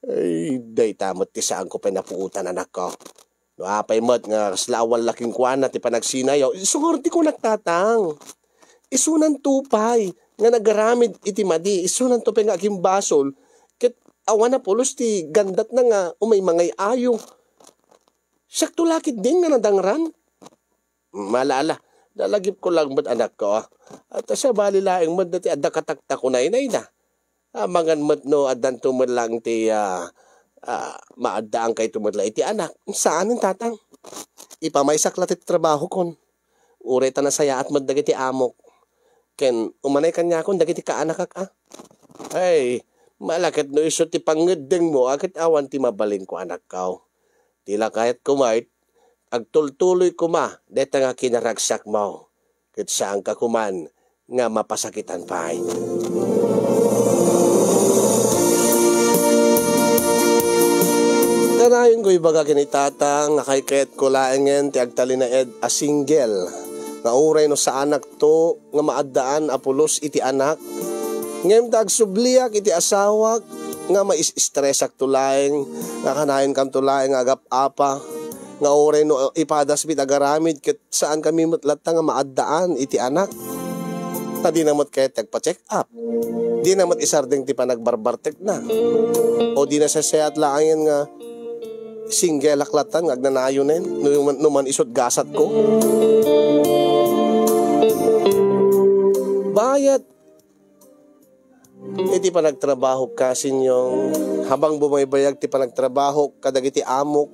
Ay, dayta met ti saanko pay napuotan, anakko. No apay met nga kasla awan la kenkuana ti panagsinayo, isu ngarud ti kunak, tatang. Isunanto pay nga nagaramid iti madi, isunanto pay nga agimbasol, ket awan a pulos ti gandatna nga umay mangay-ayo. Siakto la ketdin nga nadangran. Ala, ala, lalagipko lang met, anakko, a. Ta sabali laeng met dayta adda kataktakon a inayna. Amangan met no addanto met laeng ti, ah, ah, maaddaankayo met la iti anak. Saanen, tatang. Ipamaysak la ti trabahokon. Uray ta nasayaat met dagiti amok. Ken umanay kaniakon dagiti kaanakak, a. Ay, ala ket no isu ti pangngeddengmo, a, ket awan ti mabalinko, anakko. Ti la kayatko met, agtultuloy koma dayta nga kinaragsakmo, ket saanka koman nga mapasakitan pay. Kanayonko ibaga ken ni tatang nga kayatko laengen ti agtalinaed a single, nga uray no saanakto nga maaddaan a pulos iti anak, ngem ta agsubliak iti asawak nga mais-estresakto laeng, nga kanayonkamto laeng nga agap-apa, nga uray no ipadasmi ti agaramid ket saankami met latta nga maaddaan iti anak. Ta dina met kayat ti agpa-check up. Dina met isardeng ti panagbarbartekna. O dina sesseat laengen nga singgelak latta nga agnanayonen no, no man isut gasatko. Bayat iti panagtrabahok, kasinyong, habang bumaybayag ti panagtrabahok kadagiti amok,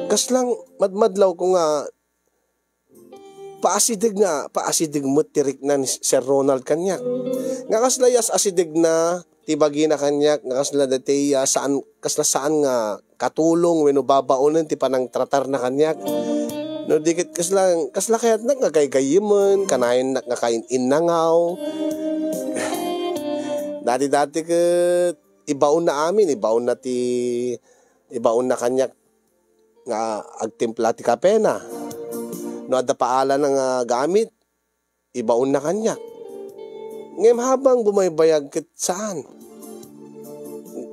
kaslang madmadlawko nga paasideg nga, paasideg met ti rikna ni Sir Ronald kaniak. Nga kasla as-asidegna ti bagina kaniak, nga kasla dati, ah, saan, kasla saan nga katulong wenno babaonen ti panangtratarna kaniak. No di ket kasla, kasla kayatnak nga gaygayyemen, kanayonnak nga kain-innangaw. Dati-dati ket ibaonna amin, ibaonna ti, ibaonna kaniak nga agtimpla ti kapena. No adda paalana nga gamit, ibaonna kaniak. Ngem habang bumaybayag ket saan.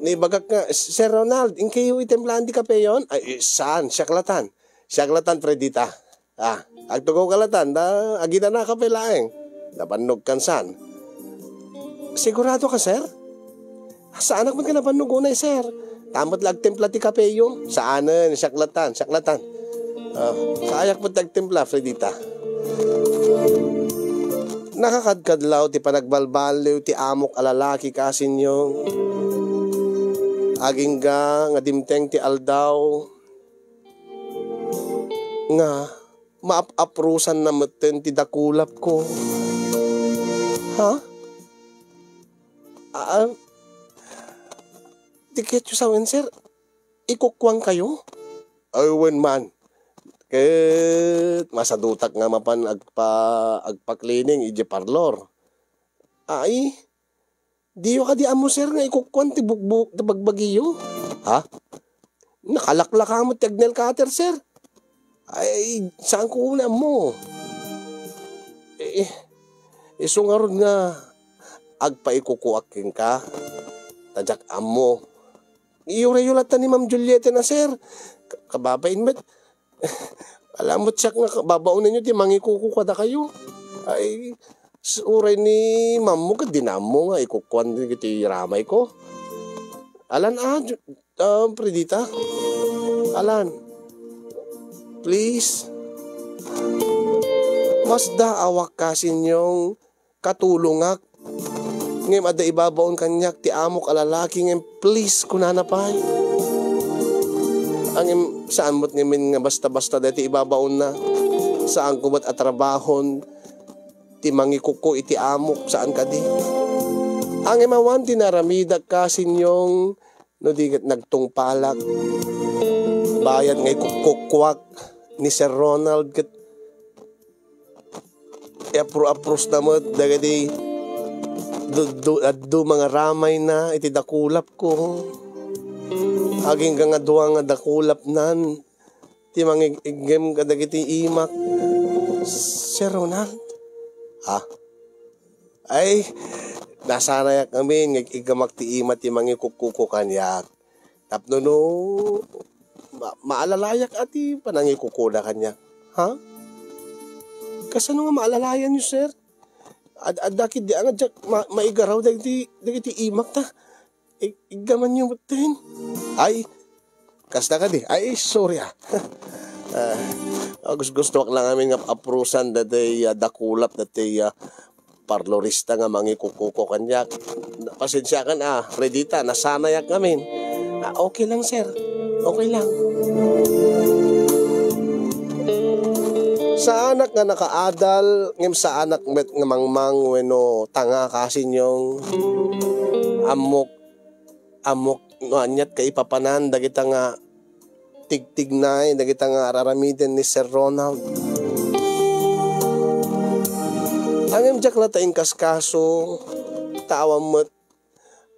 Naibagak nga, "Sir Ronald, inkayo itimplaan ti kapeyon?" Ay, saan, siak latan. Siak latan, Fredita. Ah, agtugaw ka latan, da, aginana ka pay laeng. Nabannog kan saan. Sigurado ka, sir? Saanak met nga nabannog unay, sir. Tammet la agtimpla ti kapeyo. Saanen, siak latan, siak latan. Ah, saanak met ti agtimpla, Fredita. Nakakadkadlaw ti panagbalbaliw ti amok a lalaki, Kasinyong. Agingga nga dimteng ti aldaw nga maap-aprosanna metten ti dakulapko. Ha? Ah, di ketyo sawen, sir? Ikukuankayo? Ay, wen man. Ket masadutak nga mapan agpa-, agpa-cleaning idiay parlor. Ay, diyo kadi ammo, sir, nga ikukuan ti bukbuk-, ti bagbagiyo? Ha? Nakalaklaka met ti agnail cutter, sir. Ay, saanko nga ammo. Eh, isu ngarud nga agpaikukuak kenka. Ta diak ammo. Iyurayyo latta ni Ma'am Julieta na, sir. Ka-, kababain met. Ala met siak nga ka-, babaonenyo ti mangikuko kadakayo. Ay, s-, uray ni Ma'am mo ket di na ammo nga ikukuan dagiti ramayko. Alan, ah, Ju-, ah, Fredita? Alan, please. Masdaawak, Kasinyong, katulongak. Ngem adda ibabaon kaniak ti amok a lalaki, ngem please, kunana pay. Ngem saan met ngamin nga basta-basta daytoy ibabaonna. Saanko met a trabahon ti mangikuko iti amok, saan kadi. Ngem awan ti naaramidak, Kasinyong, no di ket nagtungpalak. Bayat nga ikukkukuak ni Sir Ronald ket iapro-aprosna met dagiti du-, du-, dadduma nga ramayna iti dakulapko. Agingga nga dua nga dakulapnan ti mangig-iggem kadagiti imak, Sir Ronald. Ha? Ay, nasanayak ngamin nga ig-iggamak ti ima ti mangikukkuko kaniak. Tapno no, ma-, maalalayak a ti panangikukuna kaniak. Ha? Kasano nga maalalayanyo, sir? Ad-, adda ketdi nga diak ma-, maigaraw dagiti, dagiti imak ta. Ig-, iggamanyo metten. Ay, kasta kadi. Ay, sorry, ah. Ah, gus-, gustoak lang amin nga aprosan daytoy, ah, dakulap daytoy, ah, parlorista nga mangikukuko kaniak. Pasensiakan, ah, Fredita, nasanayak ngamin. Ah, okay lang, sir. Okay lang. Saanak nga nakaadal, ngem saanak met nga mangmang wenno tanga, Kasinyong. Ammok, ammok no aniat kaipapanan dagita nga tigtignay, dagita nga ar-aramiden ni Sir Ronald. Ngem diak latta inkaskaso, ta awan met,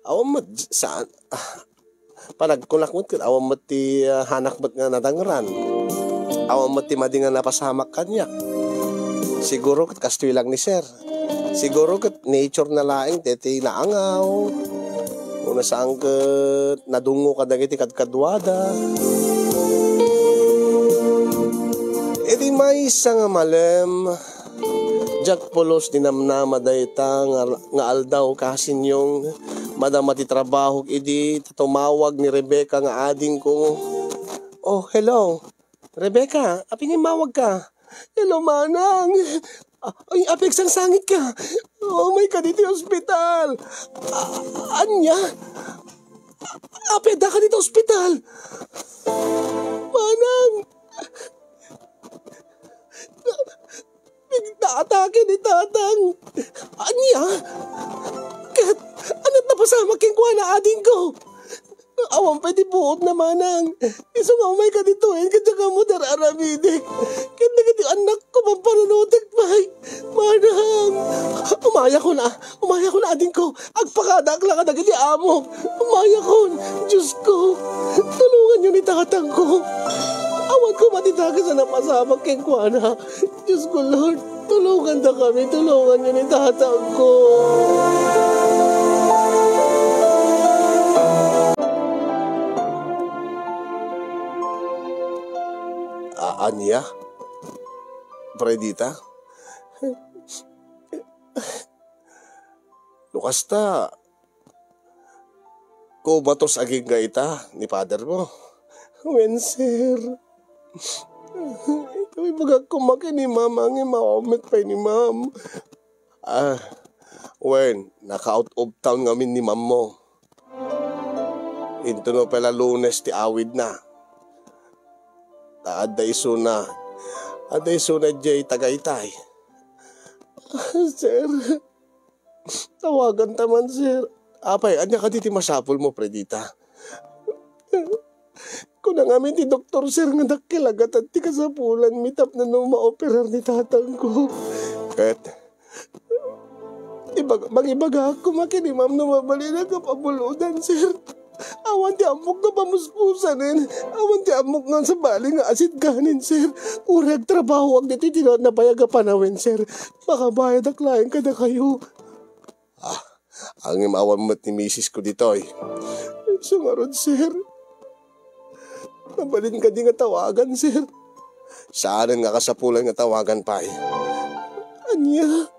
awan met saan, ah, panagkunak met ket awan met ti, ah, hanak met nga nadangran. Awan met ti madi nga napasamak kaniak. Siguro ket kastoy lang ni Sir. Siguro ket nature na laeng daytoy naangaw. Wenno saan ket nadungngo kadagiti kadkaduada. Idi maysa nga malem, diak pulos dinamnama dayta nga, nga aldaw, Kasinyong. Madama ti trabahok idi ta tumawag ni Rebecca nga adingko. Oh, hello. Rebecca, apay nga immawagka? Hello, Manang. A-, ay, apay agsangsangitka? Umayka ditoy ospital. A-, ania? Apay addaka ditoy ospital? Manang! Pigtaatake ni Tatang. Ania? Ket, ania't napasamak kenkuana, adingko? Awan pay ti buotna, Manang. Isu nga umayka ditoy, ket diak ammo ti ar-aramidek. Ket dagiti annakko, pampanunotek pay. Manang, umayakon a, umayakon, adingko. Agpakadaak la kadagiti amok. Umayakon, Diosko. Tulonganyo ni tatangko. Awan koma ti dakes a napasamak kenkuana. Diosko, Lord, tulongandakami, tulonganyo ni tatangko. A-, ania? Fredita? No kasta, komatos agingga ita ni father mo? Wen, sir. Ita ibagak koma ken ni Ma'am, ngem awan met pay ni Ma'am. Ah, wen, naka-out of town ngamin ni Mammo. Intono pay la Lunes ti awidna. Ta adda isuna, adda isuna diay Tagaytay. Sir, tawaganta man, sir. Apay, ania kadi ti masapulmo, Fredita? Kuna ngamin ti doktor, sir, nga dakkel a gatad ti kasapulanmi tapno no maoperar ni tatangko. Ket, ibag-, mangibagak koma ken ni Ma'am no mabalinak a pabulodan, sir. Awan ti ammok nga pamuspusanen. Awan ti ammok nga sabali nga asidkanen, sir. Uray agtrabahoak ditoy ti nabayag a panawen, sir. Makabayadak laeng kadakayo. Ah, ngem awan met ni misis ko ditoy. Isu ngarud, sir. Mabalin kadi nga tawagan, sir? Saanen nga kasapulan nga tawagan pay. Ania?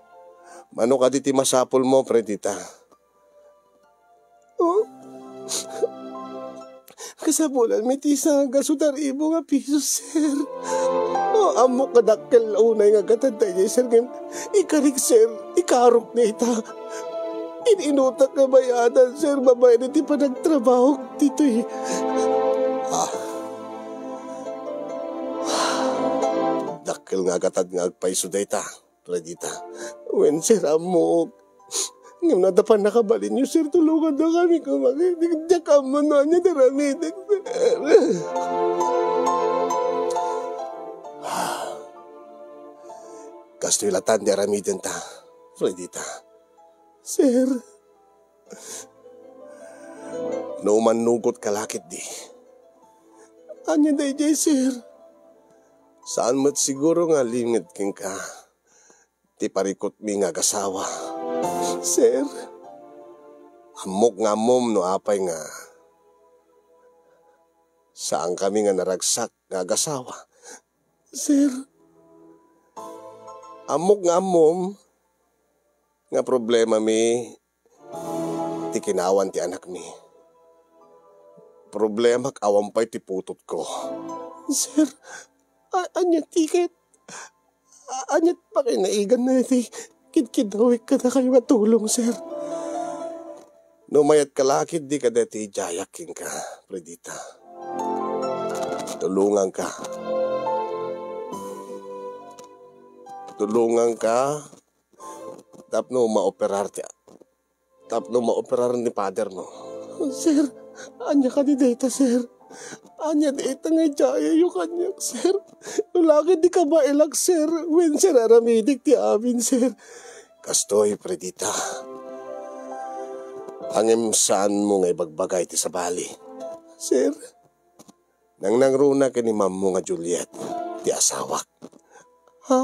Mano kadi ti masapulmo, Fredita? Oh? Kasapulanmi ti isa nga gasu taribo nga piso, sir. Oh, ammok nga dakkel unay nga gatad daydiay, sir, ngem ikarik, sir, ikarok dayta. In-inutak nga bayadan, sir, babaen iti panagtrabahok ditoy. Ah. Dakkel nga gatad nga agpayso dayta. Fredita. Wen, sir, ammok. Ngem no adda pannakabalinyo, sir, tulongandakami koma. Diak ammo no ania ti aramidek, sir. Kastoy latan ti aramidenta, Fredita. Sir. No mannugot ka la ketdi. Ania daydiay, sir? Saan met siguro nga linged kenka ti parikutmi nga agasawa. Sir. Ammok nga ammom no apay nga saankami nga naragsak nga agasawa. Sir. Ammok nga ammom nga problemami ti kinawan ti anakmi. Problemak awan pay ti putotko. Sir, a-, ania ti ket? A-, ania ti pakinaigannay ti kidkidawek kadakayo nga tulong, sir? No mayat ka la ketdi kadaytoy idiayak kenka, Fredita. Tulonganka. Tulonganka tapno maoperar ti, tapno maoperar ni pader mo. Sir, ania kadi dayta, sir? Ania dayta nga idiayayo kaniak, sir? No la ketdi kabaelak, sir, wen, sir, aramidek ti amin, sir. Kastoy, Fredita. Ngem saanmo nga ibagbagay ti sabali. Sir, nangnangruna ken ni Mammo nga Juliet ti asawak. Ha?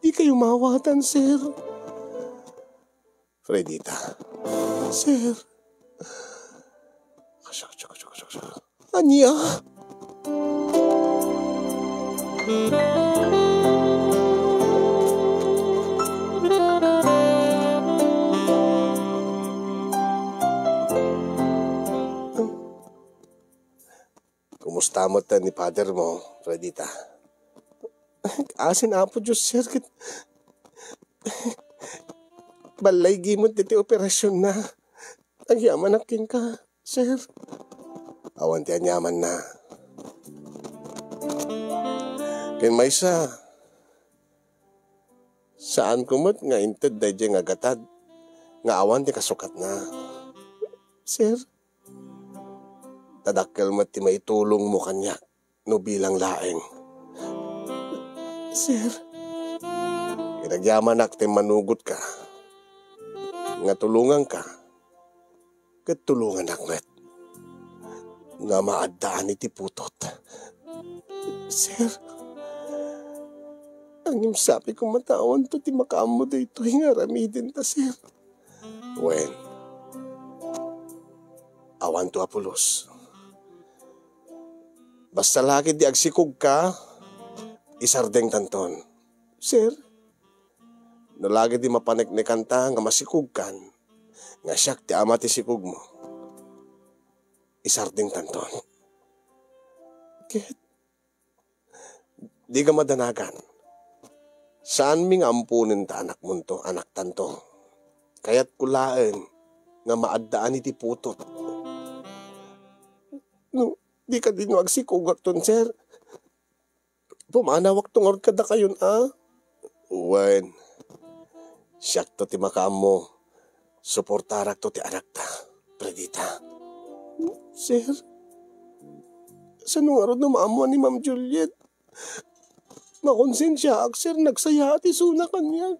Dikayo maawatan, sir. Fredita. Sir. Ania? Kumusta met ni pader mo, Fredita? Asin, Apo Dios, sir, ket ballaygi met ditoy operasionna. Agyamanak kenka, sir. Awan ti anyamanna. Ken maysa, saanko met nga inted daydiay nga gatad nga awan ti kasukatna. Sir, ta dakkel met ti maitulongmo kaniak no bilang laeng. Sir. Ket agyamanak ta immanugotka nga tulonganka, ket tulonganak met nga maaddaan iti putot. Sir, ngem sapay koma ta awanto ti makaammo daytoy nga aramidenta, sir. Wen, awanto a pulos. Basta la ketdi agsikogka, isardengtanton. Sir? No la ketdi mapaneknekanta nga masikogkan, nga siak ti ama ti sikogmo, isardengtanton. Ket? Dika madanagan. Saanmi nga amponen ta anakmonto, anaktanto. Kayatko laeng nga maaddaan iti putot. No, di kadino agsikugakton, sir. Pumanawakto ngarud kadakayon, a? Wen, siakto ti makaammo. Suportarakto ti anakta, Fredita. Sir, sano ngarud no maammoan ni Ma'am Juliet? Makonsensiaak, sir, nagsayaat isuna kaniak.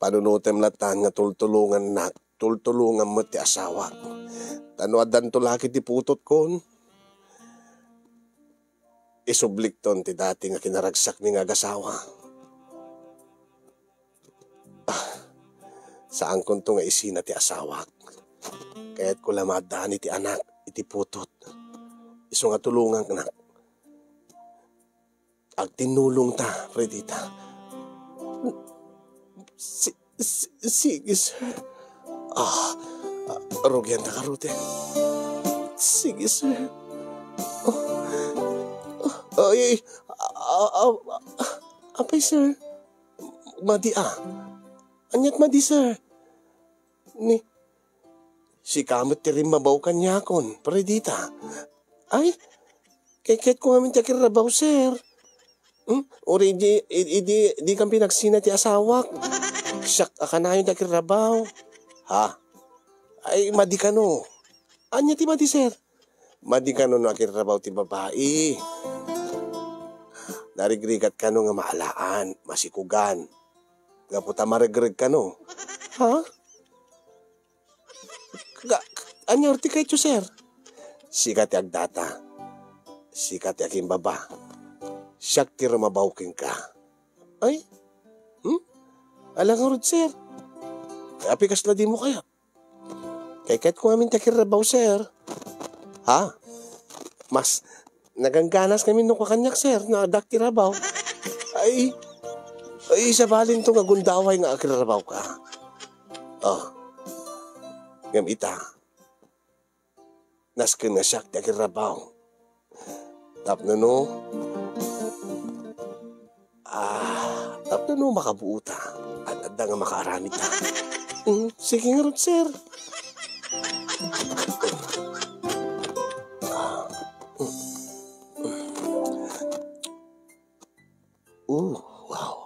Panunotem latan nga tultulongannak, tultulongam met ti asawak. Ta no addanto laki ti putotkon, isublikton ti dati nga kinaragsakmi nga agasawa. Ah, saankonto nga isina ti asawak. Kayatko la maaddaan iti anak, iti putot. Isu nga tulongaknak. Agtinnulongta, Fredita. Si-, si-, sige, sir. Ah, ah, rugianta garuden. Sige, sir. Oh, oh, ay, ay, ah, ah, ah, apay, sir? Madi, a. Ania't madi, sir? Ni, sika met ti rimmabaw kaniakon, Fredita. Ay, kayatko ngamin ti akirrabaw, sir. Hmm? Uray idi, idi, idi kan pinagsina ti asawak. Siak a kanayon ti akirrabaw. Ha? Ay, madi kano. Ania ti madi, sir? Madi kano no akirrabaw ti babai. Narigrigat kano nga maalaan, masikugan. Gapu ta maregreg kano. Ha? Ga-, ania ti kayatyo, sir? Sika ti agdata. Sika ti agimbaba. Siak ti rumabaw kenka. Ay? Hmm? Ala ngarud, sir. Apay kasla dimo kayat? Kayatko ngamin ti akirrabaw, sir. Ha? Mas nagangganas ngamin no kua kaniak, sir, no addak ti rabaw. Ay, ay, sabalinto nga gundaway nga akirrabawka. Oh. Ngem ita, nasken nga siak ti akirrabaw. Tapno no, ah, tapno no makabuota, at adda nga makaaramidta. Mm, sige ngarud, sir. Ah, mm. Oh, wow.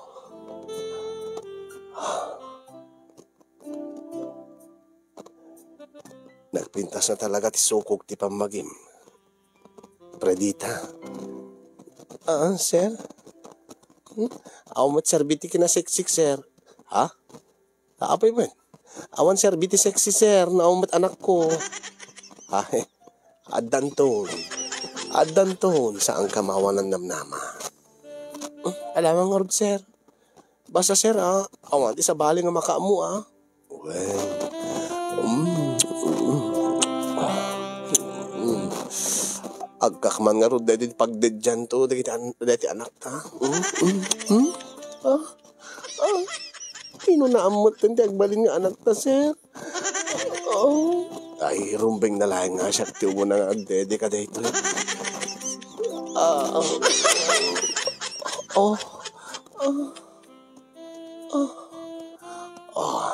Nagpintas na talaga ti sukog ti pammagim. Fredita. Ah, sir? Hmm? Awan met serbi ti kinaseksik, sir. Ha? Apay met? Awan serbi ti sexy, sir. No awan met anakko. Ha? Addanton. Addanton. Saan ka mawanan namnama. Hmm? Alamang ngarud, sir. Basta, sir, ah, awan ti sabali nga makaammo, ah. Well, mm, mm, mm. Agkakman ngarud daydi pagdeddianto dagiti an-, dagiti anakta. Mm, mm, mm. Ah, ah. Sino naammet ti agbalin nga anakta, sir? Oh. Ay, rumbeng na laeng nga siak ti umuna nga agdede kadaytoy. Ah, ah. Oh. Ah. Ah. Ah.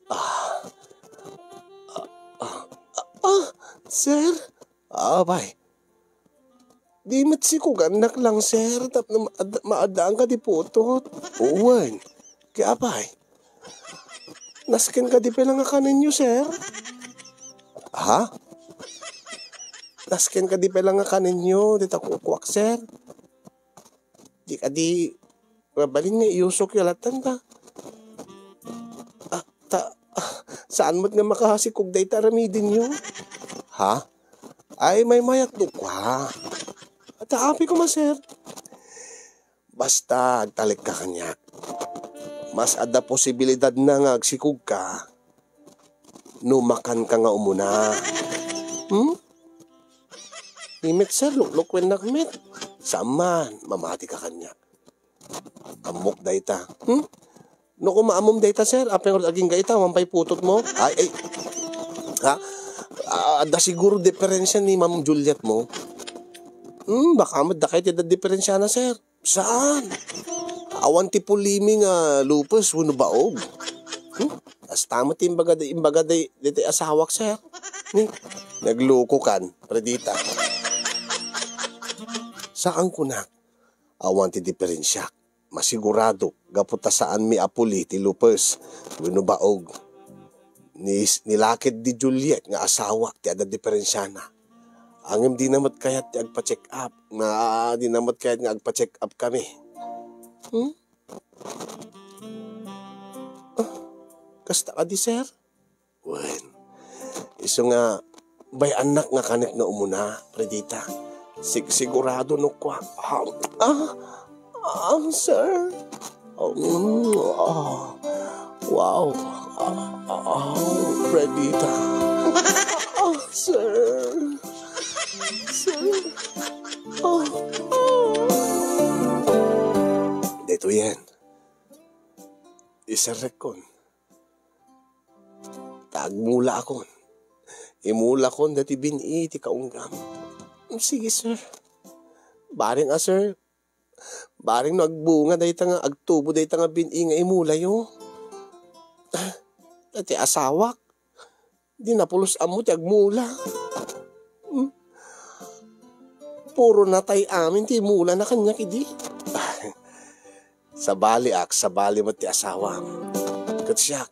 Ah. Ah. Ah. Ah. Sir? Apay. Di met sikugannak lang, sir, tapno maad-, maaddaanka ti putot. Wen. Kaya apay. Nasken kadi pay lang a kanenyo, sir? Ha? Nasken kadi pay lang a kanenyo, dita kukuak, sir? Di kadi mabalin nga iyusokyo latta ta. Ah, ta, ah, saan met nga makasikog dayta aramidenyo? Ha? Ay, maymayat no kua. At apay koma, sir. Basta agtalekka kaniak. Mas adda posibilidad na nga agsikogka no makanka nga umuna. Hmm? Di met, sir, luklukuennak met. Saan man, mamatika kaniak. Ammok dayta. Hmm? No koma ammom dayta, sir, apay ngarud agingga ita, awan pay putotmo? Ay, ay. Ha? Ah, adda siguro diferensya ni Ma'am Juliet mo. Hmm, baka met dakay ti adda diferensyana, sir. Saan? Awan ti pulimi nga lupes wenno baog. Hmm? Kasta met ti imbaga, imbaga di, ditoy asawak, sir. Hmm? Nagluko kan, Fredita. Saan kunak? Awan ti diferensiak. Masigurado, gapu ta saanmi a puli ti lupes wenno baog. Ni, ni laked di Juliet nga asawak ti adda diferensiana. Ngem dina met kayat ti agpa-check up. Na, dina met kayat nga agpa-check up kami. Hmm? Ah, kasta kadi, sir? Wen, isu nga bay-annak nga kanek nga umuna, Fredita. Sig-, sigurado no kua-, ah, ah, ah, sir. Oh, mm, ah, wow. Ah, ah, ah, Fredita. Ah, sir. Sir. Ah, ah. Daytoyen. Iserrekkon. Ta agmulaakon. Imulakon dati bin-i ti kaunggam. Sige, sir. Bareng a, sir. Bareng no agbunga dayta nga agtubo dayta nga bin-i nga imulayo. Ah, ti asawak. Di napulos ammo ti agmula. Hmm. Puro natay amin ti imulana kaniak idi. Sabaliak, sabali met ti asawam. Ket siak,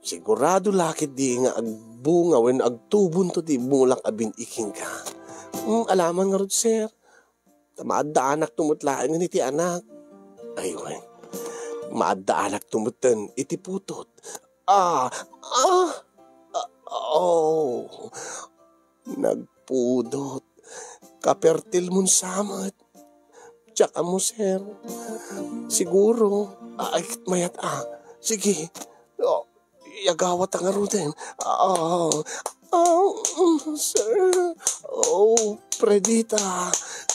sigurado la ketdi nga agbunga wenno agtubonto ti imulak a bin-i kenka. Hmm, alaman ngarud, sir. Ta maaddaanakto met laengen iti anak. Ay, wen. Maaddaanakto metten iti putot. Ah, ah, ah, oh. Nagpudot. Kapertil mon sa met. Diak ammo, sir. Siguro. Ay, mayat, ah. Sige. Oh, iyagawatta ngaruden. Ah, ah, mm, sir. Oh, Fredita.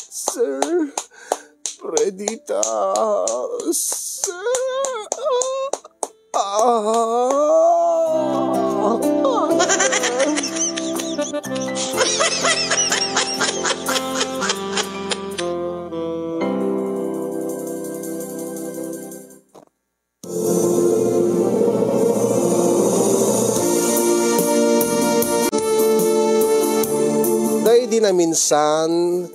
Sir. Fredita. Sir. Ah. Daydi naminsan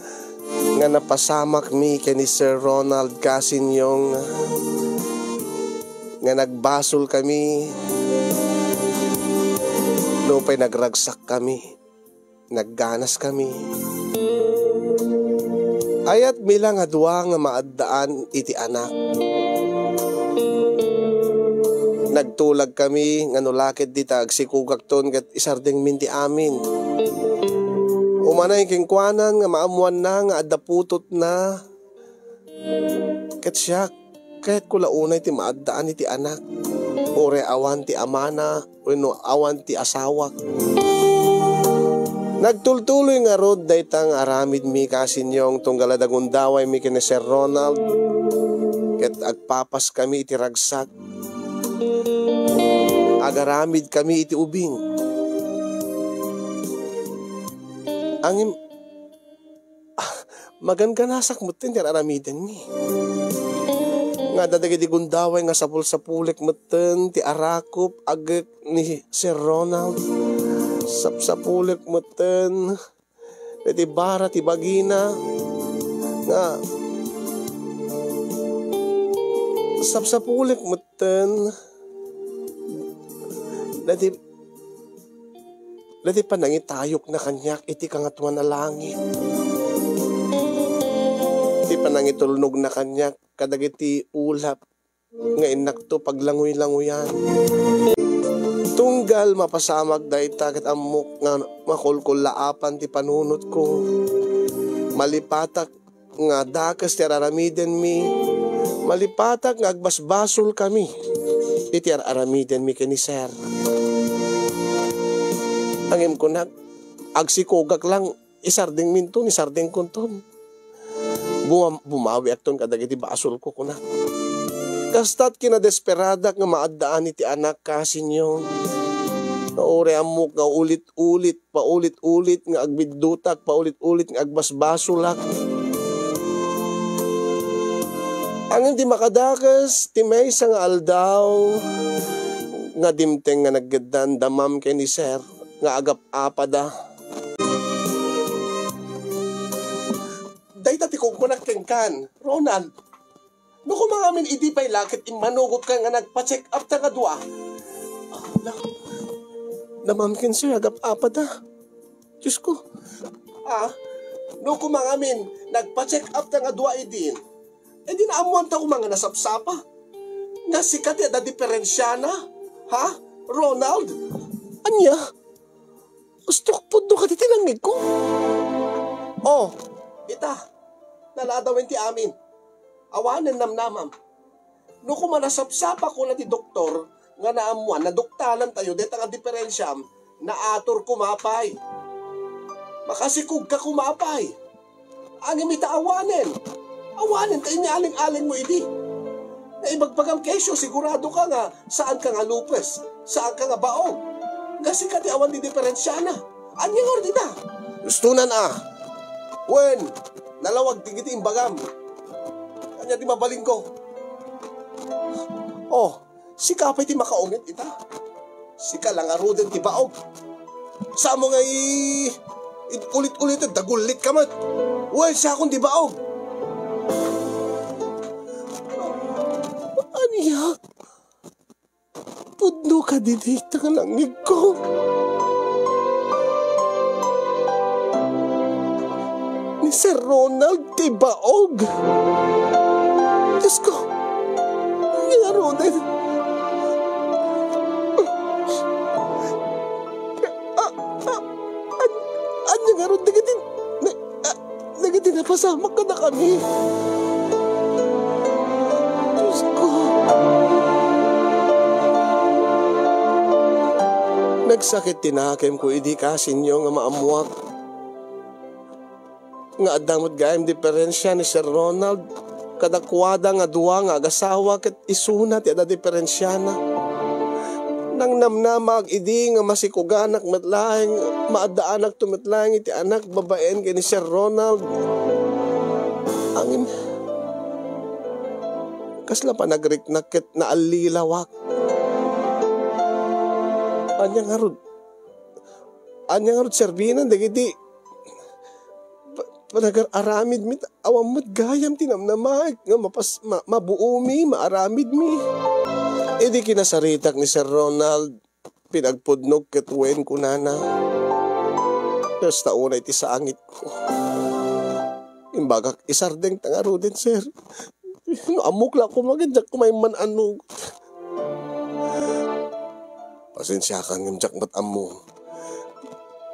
nga napasamakmi ken ni Sir Ronald Casinyong nga nagbasolkami, nupay nagragsakkami, nagganaskami. Ayatmi la nga dua nga maaddaan iti anak. Nagtulagkami nga no la ketdi ta agsikogakton ket isardengmin ti amin. Umanay kenkuanan nga maammoanna nga adda putotna. Ket siak, kayatko la unay ti maaddaan iti anak. Uray awan ti amana wenno awan ti asawak. Nagtultuloy ngarud dayta nga aramidmi, Casinyong, tunggal a nagundawaymi ken ni Sir Ronald, ket agpapaskami iti ragsak. Agaramidkami iti ubing. Ngem, ah, maganganasak metten ti ar-aramidenmi. Nga adda dagiti gundaway nga sapulsapulek metten ti arakop agek ni Sir Ronald. Sapsapulek metten dagiti bara ti bagina nga sapsapulek metten dagiti Dagiti panangitayokna kaniak iti Kangatoan a Langit. Iti panangitulnogna kaniak kadagiti ulap nga innakto paglanguy-languyan. Tunggal mapasamak dayta ket ammok nga makulkullaapan ti panunotko. Malipatak nga dakes ti ar-aramidenmi, malipatak nga agbasbasolkami iti ar-aramidenmi ken ni Sir. Ngem kunak, agsikogak lang, isardengminton, isardengkonton. Buma-, bumawiakton kadagiti basolko, kunak. Kasta't kinadesperadak nga maaddaan iti anak, Casinyong. Nga uray ammok nga ulit-ulit paulit-ulit nga agbiddutak, paulit-ulit nga agbasbasolak. Ngem ti makadakes, ti maysa nga aldaw nga dimteng nga naggeddan da Ma'am ken ni Sir nga agap-apada. Dayta ti kunkunak kenkan, Ronald. No koma ngamin idi pay la ket immanugotka nga nagpa-check up ta nga dua. Ala, da Ma'am ken Sir agap-apada. Diyos ko. Ah, no koma ngamin nagpa-check up ta nga dua idin. E di naammuanta koma nga nasapsapa. Nga sika ti adda diperensiana. Ha? Ronald? Ania? Gusto pudno ka ti tinangigko. Oh, ita. Naladawen ti amin. Awanen namnamam. No koma nasapsapa koma ti doktor nga naammuan, naduktalan tayo, deta nga diperensiam, naator koma pay. Makasikog ka koma pay. Ngem ita awanen. Awanen ta inyaaling-aling mo idi. Naibagbagam kesyo, sigurado ka nga saan ka nga lupes, saan ka nga baog. Nga sika ti awan ti diperensiana. Ania ngarud ita? Gustonan a. Wen, nalawag ti giti imbagam. Ania ti mabalinko? Oh, sika pay ti makaunget ita. Sika la ngaruden ti baog. Samo nga i-, it-, ulit-ulit, dagullit ka met. Wen, siakon ti baog. Ania? Pudno kadi dayta nga langngegko? Ni Sir Ronald ti baog. Diyos ko, ania ngaruden? Ah, ah, an-, ania ngarud dagiti, na-, ah, dagiti napasamak kadakami? Diyos ko. Nagsakit ti nakemko idi kasinyo nga maammuak nga adda met gayam diperensia ni Sir Ronald kadakuada nga dua nga agasawa ket isuna ti adda diperensiana. Nangnamnamaak idi nga masikuganak met laeng, maaddaanakto met laeng iti anak babaen ken ni Sir Ronald. Ngem, kasla panagriknak ket naallilawak. Ania ngarud? Ania ngarud serbina dagiti pa-, panagar-aramidmi, ta awan met gayam ti namnamaek nga mapas-, ma-, mabuomi, maaramidmi. Idi kinasaritak ni Sir Ronald, pinagpudnok ket wen kunana, "Kasta unay ti sangitko." Imbagak, "Isardengta ngaruden, sir. No ammok la koma ket diak koma imman-anugot." "Pasensiakan ngem diak met ammo.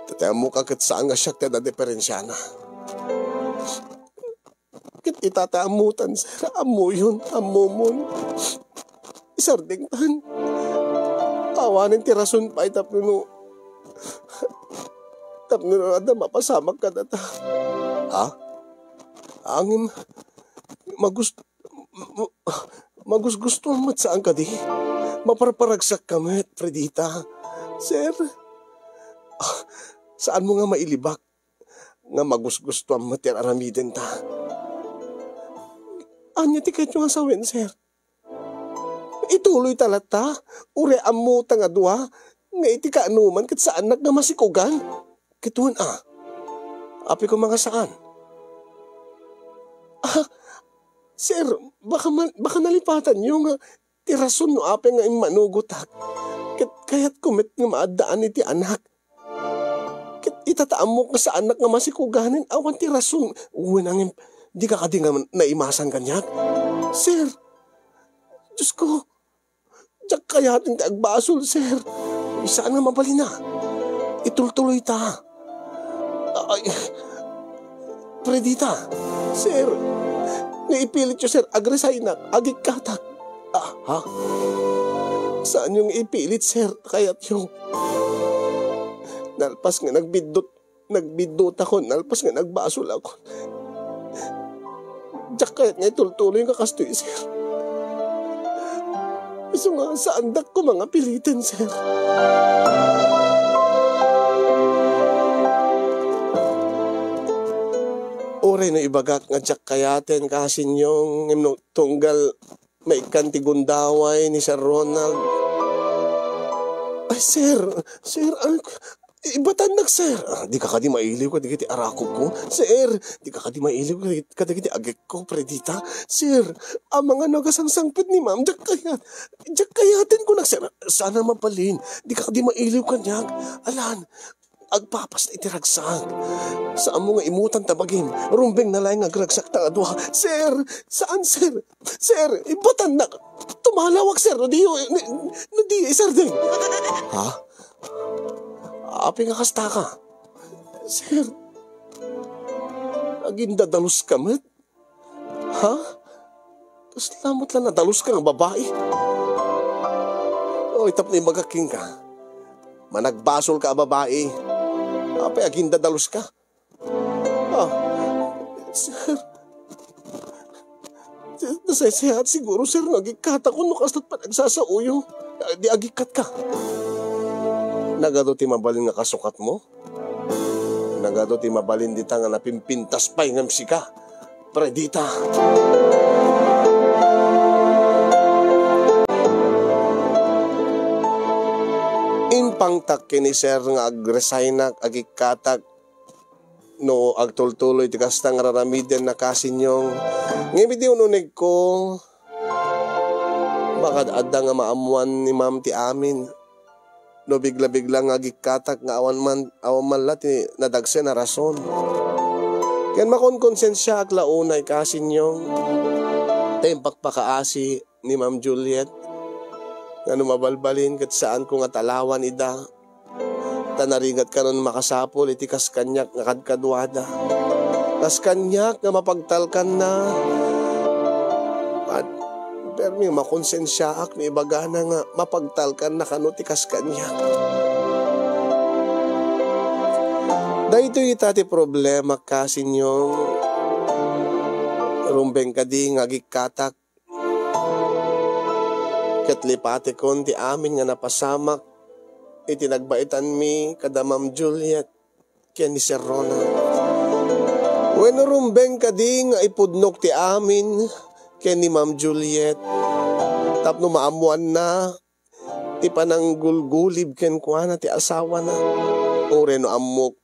Ta ti ammoka ket saan nga siak ti adda diperensiana. Ket ita ti ammotan, sir. Ammoyon, ammomon. Isardengtan. Awanen ti rason pay tapno no, tapno no adda mapasamak kadata." "Ha? Ngem, magus-, ma-, magusgustoam met saan kadi? Maparparagsakka met, Fredita." "Sir, ah, saanmo nga mailibak nga magusgustoam met ti ar-aramidenta?" "Ania ti kayatyo nga sawen, sir? Ituloyta latta, uray ammota nga dua, nga iti kaanoman ket saannak nga masikugan?" "Ket wen a, apay koma nga saan?" "Ah, sir, baka man, baka nalipatanyo nga ti rason no apay nga immanugotak ket kayatko met nga maaddaan iti anak. Ket ita ta ammok nga saannak nga masikuganen, awan ti rason." "Wen a ngem, dika kadi nga naimasan kaniak?" "Sir, Diyos ko, diak kayaten ti agbasol, sir. Saan nga mabalin a. Itultuloyta. Ay, Fredita, sir, no ipilityo, sir, agresignak, agikkatak." "Ah, ha? Saanyo nga ipilit, sir, ta kayatyo. Nalpas nga nagbiddut, nagbiddutakon, nalpas nga nagbasolakon. Diak kayat nga itultuloy nga kastoy, sir. Isu nga saandak koma nga piliten, sir." Uray no ibagak nga diak kayaten, Kasinyong, ngem no tunggal maikkan ti gundaway ni Sir Ronald. Ay, sir, sir, ay, ibatannak, sir. Ah, di ka kadi mailiw kadagiti arakobko? Sir, di ka kadi mailiw kadagiti agekko, Fredita? Sir, amangan no agasangsangpet ni ma'am, diak kayat. Diak kayaten kunak, sir. Saan a mabalin? Di ka kadi mailiw kaniak? Alan, agpapas iti ragsak. Saanmo nga imutan ta bagim? Rumbeng na laeng nga agragsak ta nga dua. Sir, saan, sir? Sir, ibatannak. Tumalawak, sir. No di, no, no di, sir, di. Ha? Apay nga kasta ka? Sir, agindadalus ka met? Ha? Kasla met la nadalus ka nga babai? Oy, tapno imbagak kenka, managbasol ka a babai. Apay agindadalus ka? Ah, sir. Nasaysayaat siguro, sir, no agikkatak no kaslat panagsasaoyo. Ah, di agikkat ka. Nagadu ti mabalin nga kasukatmo? Nagadu ti mabalin dita nga napimpintas pay ngem sika, Fredita. Impangtak ken ni sir nga agresignak, agikkatak, no agtultuloy ti kasta nga raramidenna, Kasinyong. Ngem iti ununegko, baka adda nga maammoan ni ma'am ti amin. No bigla-bigla nga agikkatak nga awan man, awan man la ti nadagsen a rason. Ken makonkonsensiaak la unay, Kasinyong, ta impakpakaasi ni Ma'am Juliet nga no mabalbalin ket saanko nga talawan ida, ta narigat kanon makasapul iti kas kaniak nga kadkaduada. Kas kaniak nga mapagtalkanna. At permi makonsensiaak no ibagana nga mapagtalkanna kano ti kas kaniak. Daytoy ita ti problema, Kasinyong. Rumbeng kadi nga agikkatak ket lipatekon ti amin nga napasamak iti nagbaitanmi kada Ma'am Juliet ken ni Sir Ronald. Wenno rumbeng kadi nga ipudnok ti amin ken ni Ma'am Juliet tapno maammoanna ti pananggulgulib kenkuana ti asawana. Uray no ammok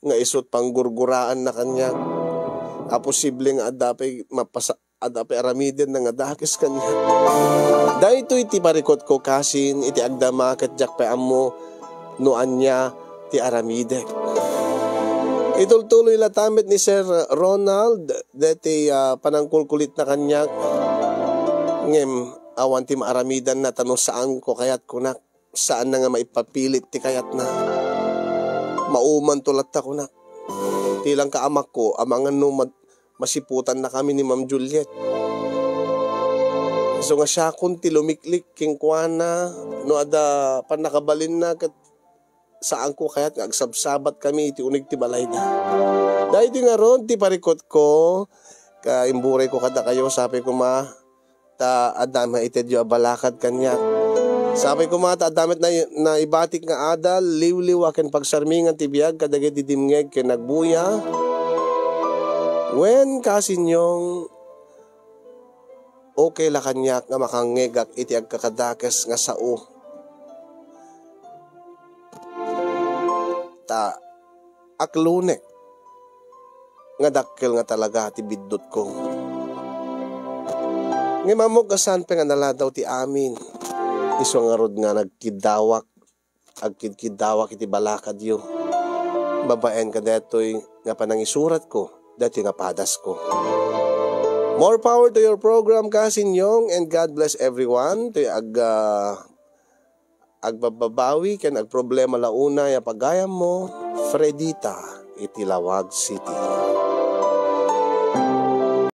nga isut' panggurguraanna kaniak a posible nga adda pay mapasa-, adda pay aramidenna nga dakes kaniak. Daytoy ti parikutko, Kasin, iti agdama ket diak pay ammo no ania ti aramidek. Itultuloy latta met ni Sir Ronald deti, ah, panangkulkulitna kaniak, ngem awan ti maaramidanna ta no saanko kayat kunak. Saanna nga maipapilit ti kayatna. Maumanto latta kunak. Ti langka amakko, amangan no mad-, masiputannakami ni Ma'am Juliet. Isu nga siakon ti lumiklik kenkuana no adda pannakabalinna ket saanko kayat nga agsabsabatkami iti uneg ti balayda. Daydi ngarud ti parikutko, ka imburayko kadakayo, sapay koma, ta adda met itedyo a balakad kaniak. Sapay koma ta adda met na, naibatik nga adal, liwliwa ken pagsarmingan ti biag kadagiti dimngeg ken nagbuya. Wen, Kasinyong, okay la kaniak nga makangngegak iti agkakadakes nga sao. Ta aklonek nga dakkel nga talaga ti biddutko. Ngem ammok nga saan pay nga naladaw ti amin. Isu ngarud nga nagkiddawak, agkidkiddawak iti balakadyo. Babaen kadaytoy nga panangisuratko, daytoy nga padasko. More power to your program, Kasin Yong, and God bless everyone. Toy ag-, ah, agbabbabawi ken agproblema la unay a pagayammo, Fredita, iti Laoag City.